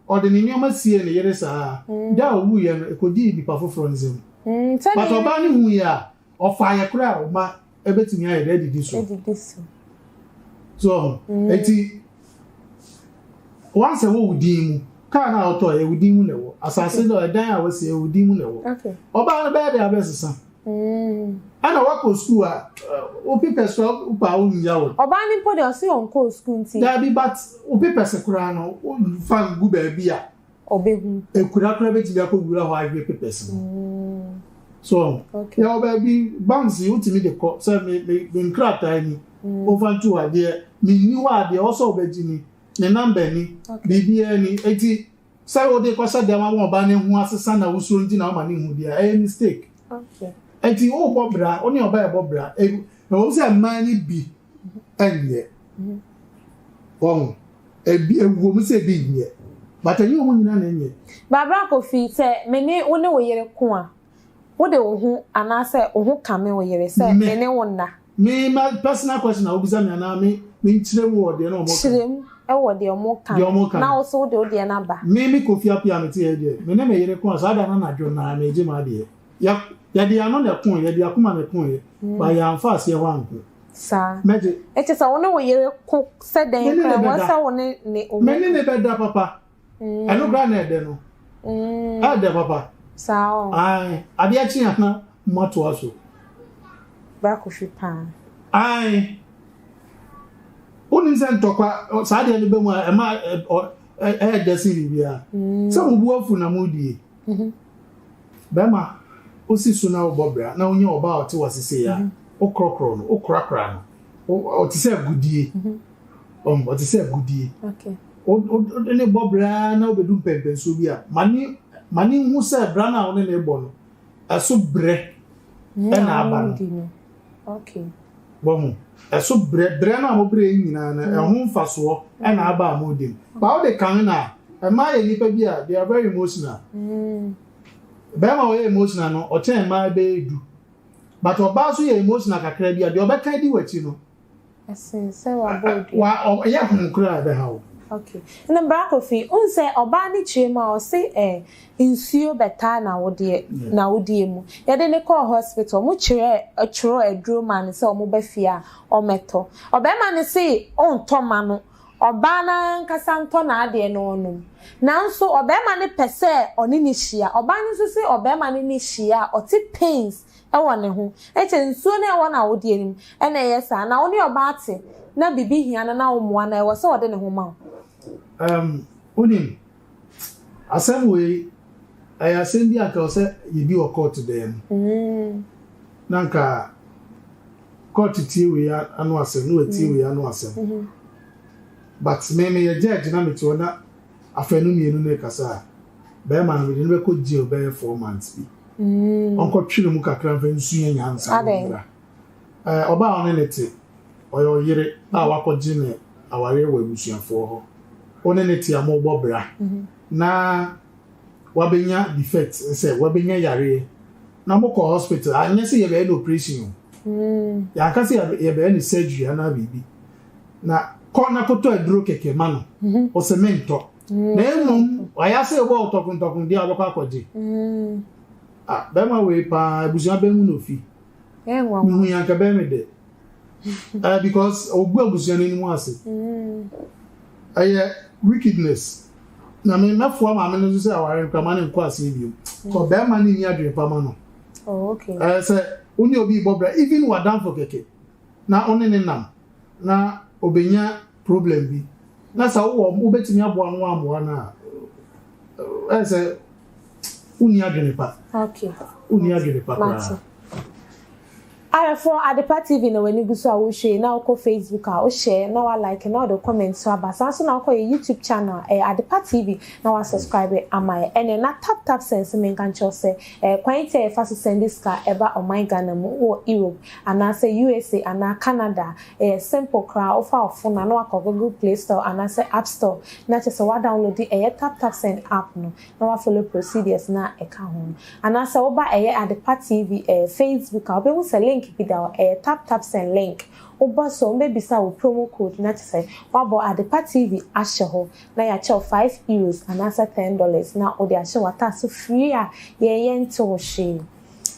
ɔde ne nneɛma sie ne yere saa da a owuiɛ no ɛkɔdii nipa foforɔ nsam Sɛ but ne yere ɔbaa no hu yɛ a ɔfa yɛ koraa a ɔma ɛbɛtumi ayɛ dɛ adidi so adidi so. so ɔho eti. Once ɛwɔ wo din mu, car no a wotɔɔ ɛyɛ wo din mu na ɛwɔ, asase no, ɛdan a wasi ɛyɛ wo din mu na ɛwɔ. Ɔbaa no bɛyɛ dɛn abɛsesa? Ɛna woakɔ sukuu a, wo papers koraa wopɛ a wonnya wo. Ɔbaa no mpo deɛ ɔse ɔnkɔɔ sukuu nti. Daabi but wo papers koraa no womfa ngu baabi a. Ɔbɛhu. Akura koraa bɛtumi akɔwura hɔ ahwɛ papers no. So yɛwɔ baabi banks yi wotumi de kɔ sɛ me me me nkrataa ni womfa nto hɔ a deɛ menni hɔ a deɛ ɔwɔ sɛ ɔbɛgye ni ne number ni biribiara ni eti sɛ wode kɔhyɛ dɛm ama ɔbaa no ahu asesa na wosuro nti na woma no hu deɛ ɛyɛ mistake. Eti wobɔ bra wo ne ɔbaa ɛbɔ bra ɛwɔ sɛ mmaa no bi ɛnyɛ wɔn ebi ɛwɔ mu sɛ ebi nyɛ but ɛnyɛ wɔn nyinaa na ɛnyɛ. Barbara Kofi, sɛ me ne wo ne wo yere ko a, wode wo ho anaasɛ wo ho kame wo yere sɛ me ne wo nna? Me ma personal question na wobisa me anaa me me nkyerɛ mu wɔ deɛ na wɔn ka. Kyerɛ mu wɔ deɛ wɔn ka no na wo nso wode wo deɛ no aba. Me me Kofi Appiah me te ha yi deɛ me ne me yere ko a saa da no anadwo no ara megye m'adeɛ. Yɛ yɛde yɛn ano na ɛkoeɛ yɛde yɛn akoma na ɛkoeɛ but yɛamfa aseɛ hɔ anko. Saa. Mɛgye. Ɛkyɛ sɛ wo ne wo yere ko sɛ dɛn Me ne ne koraa wɔ bɛda. sɛ wo ne ne wo Me ne ne bɛda papa. Ɛno koraa na ɛdɛ no. Ɛdɛ papa. Saa o. Ae, adeɛ kye a na moatoa so. Bra Kofi paa. Ae. Wonim sɛ ntɔkwa, saa adeɛ no ba mu a, ɛma ɛyɛ dɛ sen biribiara. Sɛ mo bo afu na modie. Bɛrima, wosi so na wobɔ bra na wonya ɔbaa a ɔte w'ase sei a, wokorɔkorɔ no, wokorakora no. Ɔte sɛ agodie. Ɔte sɛ agodie. Wode ne bɔ bra na wobɛdu mpɛmpɛnsoɔ bi a, ma ne ma ne nhu sɛ bra no a wo ne no rebɔ no, ɛso brɛ ɛna aba no. Wahu? Ɛso brɛ, brɛ no a mobrɛ yi nyinaa no, ɛho mfasoɔ ɛna aba a modi no. Ba wode kame no a, mmaa yɛ nnipa bi a they are very emotional. Bɛrima a ɔyɛ emotional no, ɔkyɛn mmaa bɛyɛ du. But ɔbaa nso yɛ emotional kakra bi a, deɛ ɔbɛka adi w'akyi no, Ɛsen sɛ wabɔ odua. Wa ɔyɛ ho koraa a ɛbɛha wo. Okay. Ɛna Bra Kofi, wohu sɛ ɔbaa no kyerɛ mu a ɔse eh, nsuo bɛtaa n'awodeɛ, n'awodeɛ mu. Yɛde no kɔɔ hospital, ɔmo kyerɛɛ, twerɛɛ aduro maa no sɛ ɔmo ba fie a ɔmmɛtɔ. Ɔbarima no se ɔntɔ mma no, ɔbaa no ankasa ntɔ n'adeɛ na ɔnom. Nanso ɔbarima no pɛ sɛ ɔne no hyia. Ɔbaa no nso se ɔbarima no ne hyia a, ɔte pains wɔ ne ho. Ɛkyɛ nsuo no a ɛwɔ n'awodeɛ no mu na ɛyɛ saa. Na wo ne ɔbaa te na biribi hia no na wommoa no a, ɛwɔ sɛ ɔde ne ho ma wo. Um, wonim, asɛm wei, ɛyɛ asɛm bi a anka ɛwɔ sɛ yɛdi wɔ kɔɔto dan mu. Mm. Na anka kɔɔto tie wei ano asɛm, na watie wei ano asɛm. Mm -hmm. But me meyɛ judge na mete hɔ na afanu mmienu no rekasa a, bɛrima no mede no bɛkɔ jail bɛyɛ 4 months bi. Ɔnkɔtwere mu kakra mfa nsua nyansa no mmra. Ɛɛ, ɔbaa a ɔne no te, ɔyɛ ɔyere a wakɔgye ne awareɛ wɔ abusuafoɔ hɔ. Wo ne no te a mobɔ bra na wabɛnya defect sɛ wabɛnya yareɛ na mokɔ hospital a, nyɛ sɛ yɛbɛyɛ no operation o. Yɛanka sɛ yɛbɛyɛ no surgery anaa biribi. Na kɔ na kɔtɔ aduro kɛkɛ ma no. Ɔsɛ mentɔ. Na mmom wayɛ asɛ ɛbɔ wo tɔkontɔkon deɛ a wobɛkɔ akɔgye. Ah, bɛrima wei paa abusua bɛn mu na ofi? Mehu yi anka ɛbɛyɛ me dɛ. Eh, because ogu abusua no anim ase. Ɛyɛ wickedness. Na me mɛfoa maame no nso sɛ aware no koraa ma no nkɔ aseɛ bio. Kɔ bɛrima no nni adwene pa ma no. Oh, okay. Eh, sɛ wo ne obi bɔ bra, even w'adamfo kɛkɛ, na wo ne ne nam, na obenya problem bi, na sɛ wowɔ wobɛtumi aboa no wammoa no a, ɛyɛ sɛ wonni adwene pa. Okay. Wonni adwene pa koraa. Ayɛfoɔ Adepa TV na w'ani gu so a wohwɛ yi, na wokɔ Facebook a wohyɛ na wa like na wode comment so aba. Saa nso na wokɔ yɛ YouTube channel a ɛyɛ Adepa TV na wa subscribe ama yɛ. Ɛne na tap tap send so menka nkyerɛ wo sɛ ɛyɛ kwan ti a yɛfa so sɛnde sika ɛba ɔman Ghana mu wɔ Europe anaasɛ USA anaa Canada a, ɛyɛ simple koraa, wofa wo phone a na wakɔ Google Play Store anaasɛ App Store na kyerɛ sɛ wa download ɛyɛ tap tap send app no na wa follow procedures no a ɛka ho no. Anaasɛ woba ɛyɛ Adepa TV ɛyɛ Facebook a wobɛhu sɛ link bi da hɔ, ɛyɛ tap tap send link, wobɔ so a wɔbɛbisa wo promo code na kyerɛ sɛ wabɔ Adepa TV ahyɛ hɔ na yɛakyɛ wo €5 anaasɛ $10 na wode ahyɛ w'ataade so free a yɛn yɛnte wo hwee.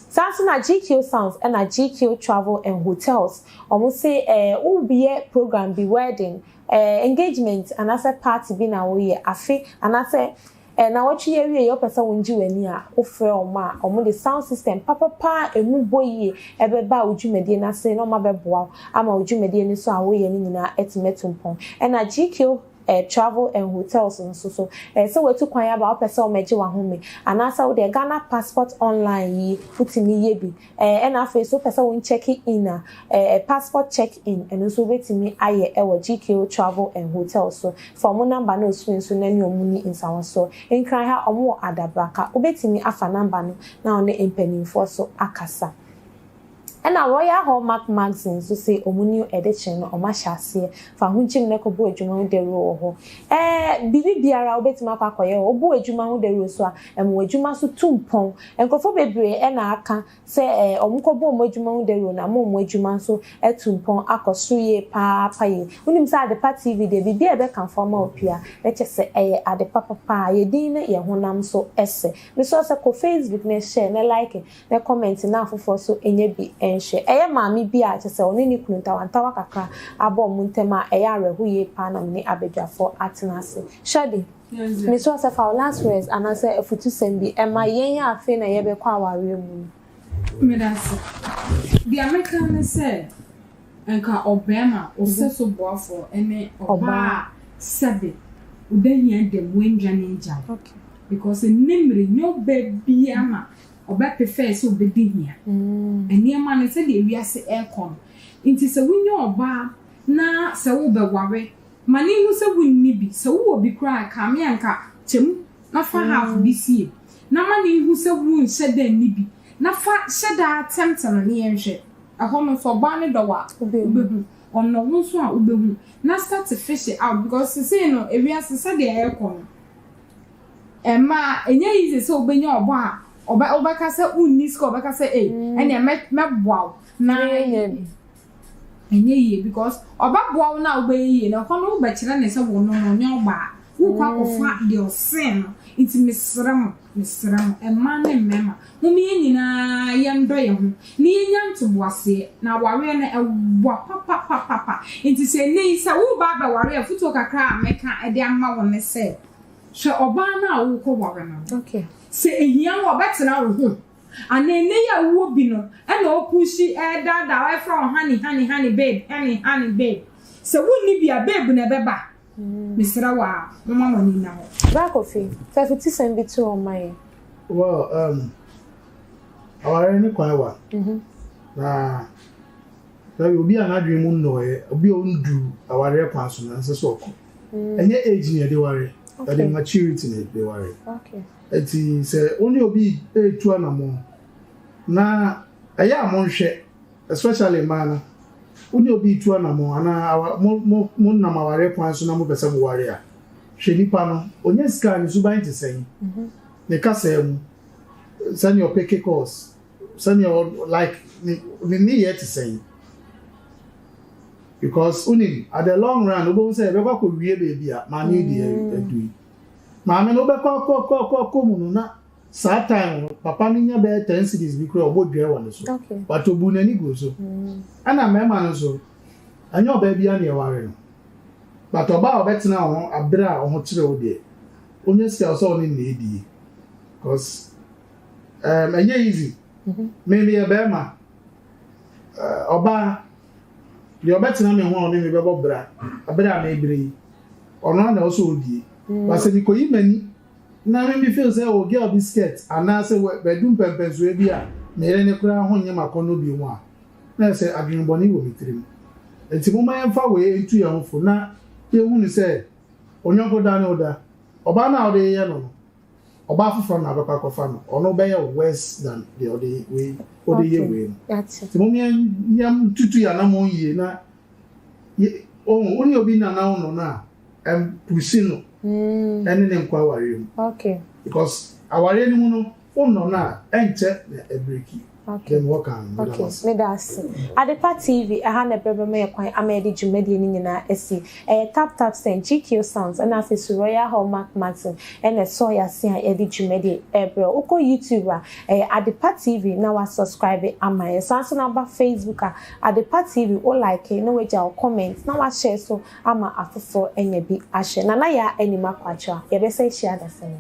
Saa nso na GQ Sounds ɛna GQ Travel and Hotels wɔn se ɛɛ woyɛ program bi wedding. Eh, engagement anaasɛ party bi na woyɛ, afe anaasɛ eh, nawɔtwe yi awieɛ wopɛ sɛ wongye w'ani a, wofrɛ wɔn a, wɔde sound system papapa a ɛmu bɔ yie ɛbɛba wo dwumadie no ase na wɔabɛboa wo ama wo dwumadie no nso a woyɛ no nyinaa atumi atu mpɔn. Ɛna GQ eh, Travel and Hotels nso so, eh, sɛ watu kwan aba a wopɛ sɛ wɔmɛgye w'ahome anaasɛ wodeɛ Ghana Passport Online yi wotumi yɛ bi. Ɛɛ ɛna afei nso wopɛ sɛ wo nkyɛke in a, ɛɛ passport check in, ɛno nso wobɛtumi ayɛ ɛwɔ GKO Travel and Hotel so. Fa wɔn number no wɔ screen so na ne wɔn nni nsawɔsoɔ. Nkran ha wɔn wɔ Adabraka. Wobɛtumi afa number no na wo ne mpaninfoɔ so akasa. Ɛna Royal Hallmark Magazine nso se wɔn new edition no wɔn ahyɛ aseɛ. Fa ho gyim na kɔbɔ adwuma ho dawuro wɔ hɔ. Ɛɛ biribi biara wobɛtumi akɔ akɔyɛ hɔ. Wobɔ adwuma ho dawuro nso a, ɛma w'adwuma nso tu mpɔn. Nkurɔfoɔ bebree na aka sɛ wɔkɔbɔ wɔn adwuma ho dawuro no ama wɔn adwuma nso atu mpɔn akɔ soro yie pa ara pa yie. Wonim sɛ Adepa TV deɛ, biribi a yɛbɛkamfo ama wo pia, na kyerɛ sɛ ɛyɛ ade papa paa. Yɛn din ne yɛn honam nso sɛ. Mesrɛ wo sɛ kɔ Facebook na share na like na comment na afoforɔ nso nyɛ bi nhwɛ. Ɛyɛ maame bi a kyerɛ sɛ ɔne ne kunu ntawantawa kakra abɔ wɔn ntam a ɛyɛ awerɛho yie pa ara na me ne abadwafoɔ atena ase. Shadi. Mesrɛ wo sɛ fa wo last words anaasɛ afutusɛm bi ma yɛn a afei na yɛrebɛkɔ awareɛ mu no. Medase. Deɛ mɛka ne sɛ, nka ɔbarima, wo sɛso boafoɔ ne ɔbaa a sɛbe woda hia da mu wandwane agya wo. Because nnɛ mmerɛ nyɛ ɔbaa biara na ɔbɛ prefer sɛ ɔbɛdi hia. Nneɛma no sɛdeɛ wiase ɛrekɔ no nti sɛ wonya ɔbaa na sɛ wobɛware Ma no nhu sɛ wunni bi. Sɛ wowɔ bi koraa a, kame anka kyɛ mu na fa half bi sie. Na ma no nhu sɛ wonhyɛ da nni bi. Na fa hyɛ da tempt no na yɛnhwɛ. Ɛhɔ no, sɛ ɔbaa no dɔ wo a, wobɛhu. Ɔnnɔ wo nso a, wobɛhu. Na start fish out because sesei no, ewiase sɛdeɛ ɛrekɔ no, mmaa, ɛnyɛ easy sɛ wobɛnya ɔbaa a ɔbɛ wobɛka sɛ wonni sika a ɔbɛka sɛ ei, ɛnneɛ mɛ mɛboa wo na. Ɛnyɛ yie because ɔbɛboa wo na wobɛyɛ yie no ɛhɔ no wobɛkyerɛ no sɛ wo no no ɔnyɛ ɔbaa wokɔ akɔfa deɛ ɔsen no nti mesrɛ mo mesrɛ mo mmaa ne mmarima mom yɛn nyinaa yɛndɔ yɛn ho na yɛnya ntoboaseɛ na awareɛ no ɛwa papapapapa nti sɛ ɛnɛ yi sɛ woreba abɛware afutuo kakra a mɛka de ama wo ne sɛ hwɛ ɔbaa no a wokɔ ware no no sɛ ɛhia wo a ɔbɛtena wo ho Anaa ɛnnɛ yi a wowɔ bi no na ɔpushi ɛredaadaa wo ɛfrɛ wo honey honey honey babe honey honey babe. Sɛ wonni bi a babe na ɛbɛba. Mesrɛ wo ara momma mo ani nna hɔ. Bra Kofi, fa afutusɛm bi to hɔ ma yɛn. Well, um, awareɛ ne kwan wa. Na dabi obi a n'adwene mu nnɔɔeɛ, obi a ɔnduu awareɛ kwan so no, ɛnsɛ sɛ ɔkɔ. Ɛnyɛ age na yɛde ware, yɛde maturity na yɛde ware. Enti sɛ wo ne obi retu anammɔn na ɛyɛ a monhwɛ, especially mmaa no, wo ne obi retu anammɔn anaa awa mo mo monam awareɛ kwan so na mopɛ sɛ moware a, hwɛ nipa no, ɔnya sika a ne suban te sɛn, ne kasaa mu, sɛnea ɔpeke calls, sɛnea ɔ like ne ne nneyɛɛ te sɛn. Because wonim, at the long run wobɛhu sɛ yɛbɛkɔ akɔwie baabi a maame yi deɛ adu yi. Maame no wobɛkɔ akɔ akɔ akɔ akɔ mu no na saa time no papa no nya bɛyɛ ten cedis bi koraa ɔbɔ dua wɔ ne so but obu n'ani gu so ɛna mmarima no nso ɛnyɛ ɔbaa biara na ɛware no but ɔbaa a ɔbɛtena wo ho abere a ɔho kyerɛ wo deɛ onya sika ɔsɛ ɔne na ɛdie cause um, ɛnyɛ easy me meyɛ bɛrima ɔbaa deɛ ɔbɛtena me ho a ɔne me bɛbɔ bra abere a mebrɛ yi ɔno ara na ɛwɔ sɛ ɔdie but sɛ mekɔyi m'ani na me me feel sɛ oh girl bi skirt anaasɛ bɛdu mpɛmpɛnsoɔ bi a me yere no koraa ho nyɛ m'akɔnnɔ bio mu a na ɛyɛ sɛ adwene bɔne wɔ me tirim nti momma yɛmfa wei ntu yɛn ho fo na yɛnhunu sɛ onyɔnko da ne wo da ɔbaa no a wode yeyɛ no no ɔbaa foforɔ na abɛkɔ akɔfa no ɔno bɛyɛ worse than deɛ ɔde wei ɔde yɛ wei no nti mom yɛn tutu yɛn anammɔn yie na Ohun, wo ne obi nana wo no no a, ɛmpusi no ɛne ne nkɔ awareɛ mu. Because awareɛ no mu no, wo nnɔ no a, ɛnkyɛ na ɛbreki. Deɛ mewɔ ka no, meda mo ase. Meda ase. Adepa TV, ɛha na ɛberɛ bɛma yɛ kwan ama yɛde dwumadie no nyinaa asi. Ɛyɛ Tap Tap Send, GQ Sounds, ɛna afei so Royal Hallmark Magazine ɛna ɛsɔɔ yɛn ase a yɛde dwumadie ɛrebrɛ wo. Wokɔ YouTube a, ɛyɛ Adepa TV na woasubscribe ama yɛn. Saa nso na woba Facebook a, Adepa TV, wo like na woagya wo comment na woahyɛ so ama afoforɔ anya bi ahwɛ. Nana Yaa Anim Akwakyerɛ, yɛbɛsan ahyia adasani.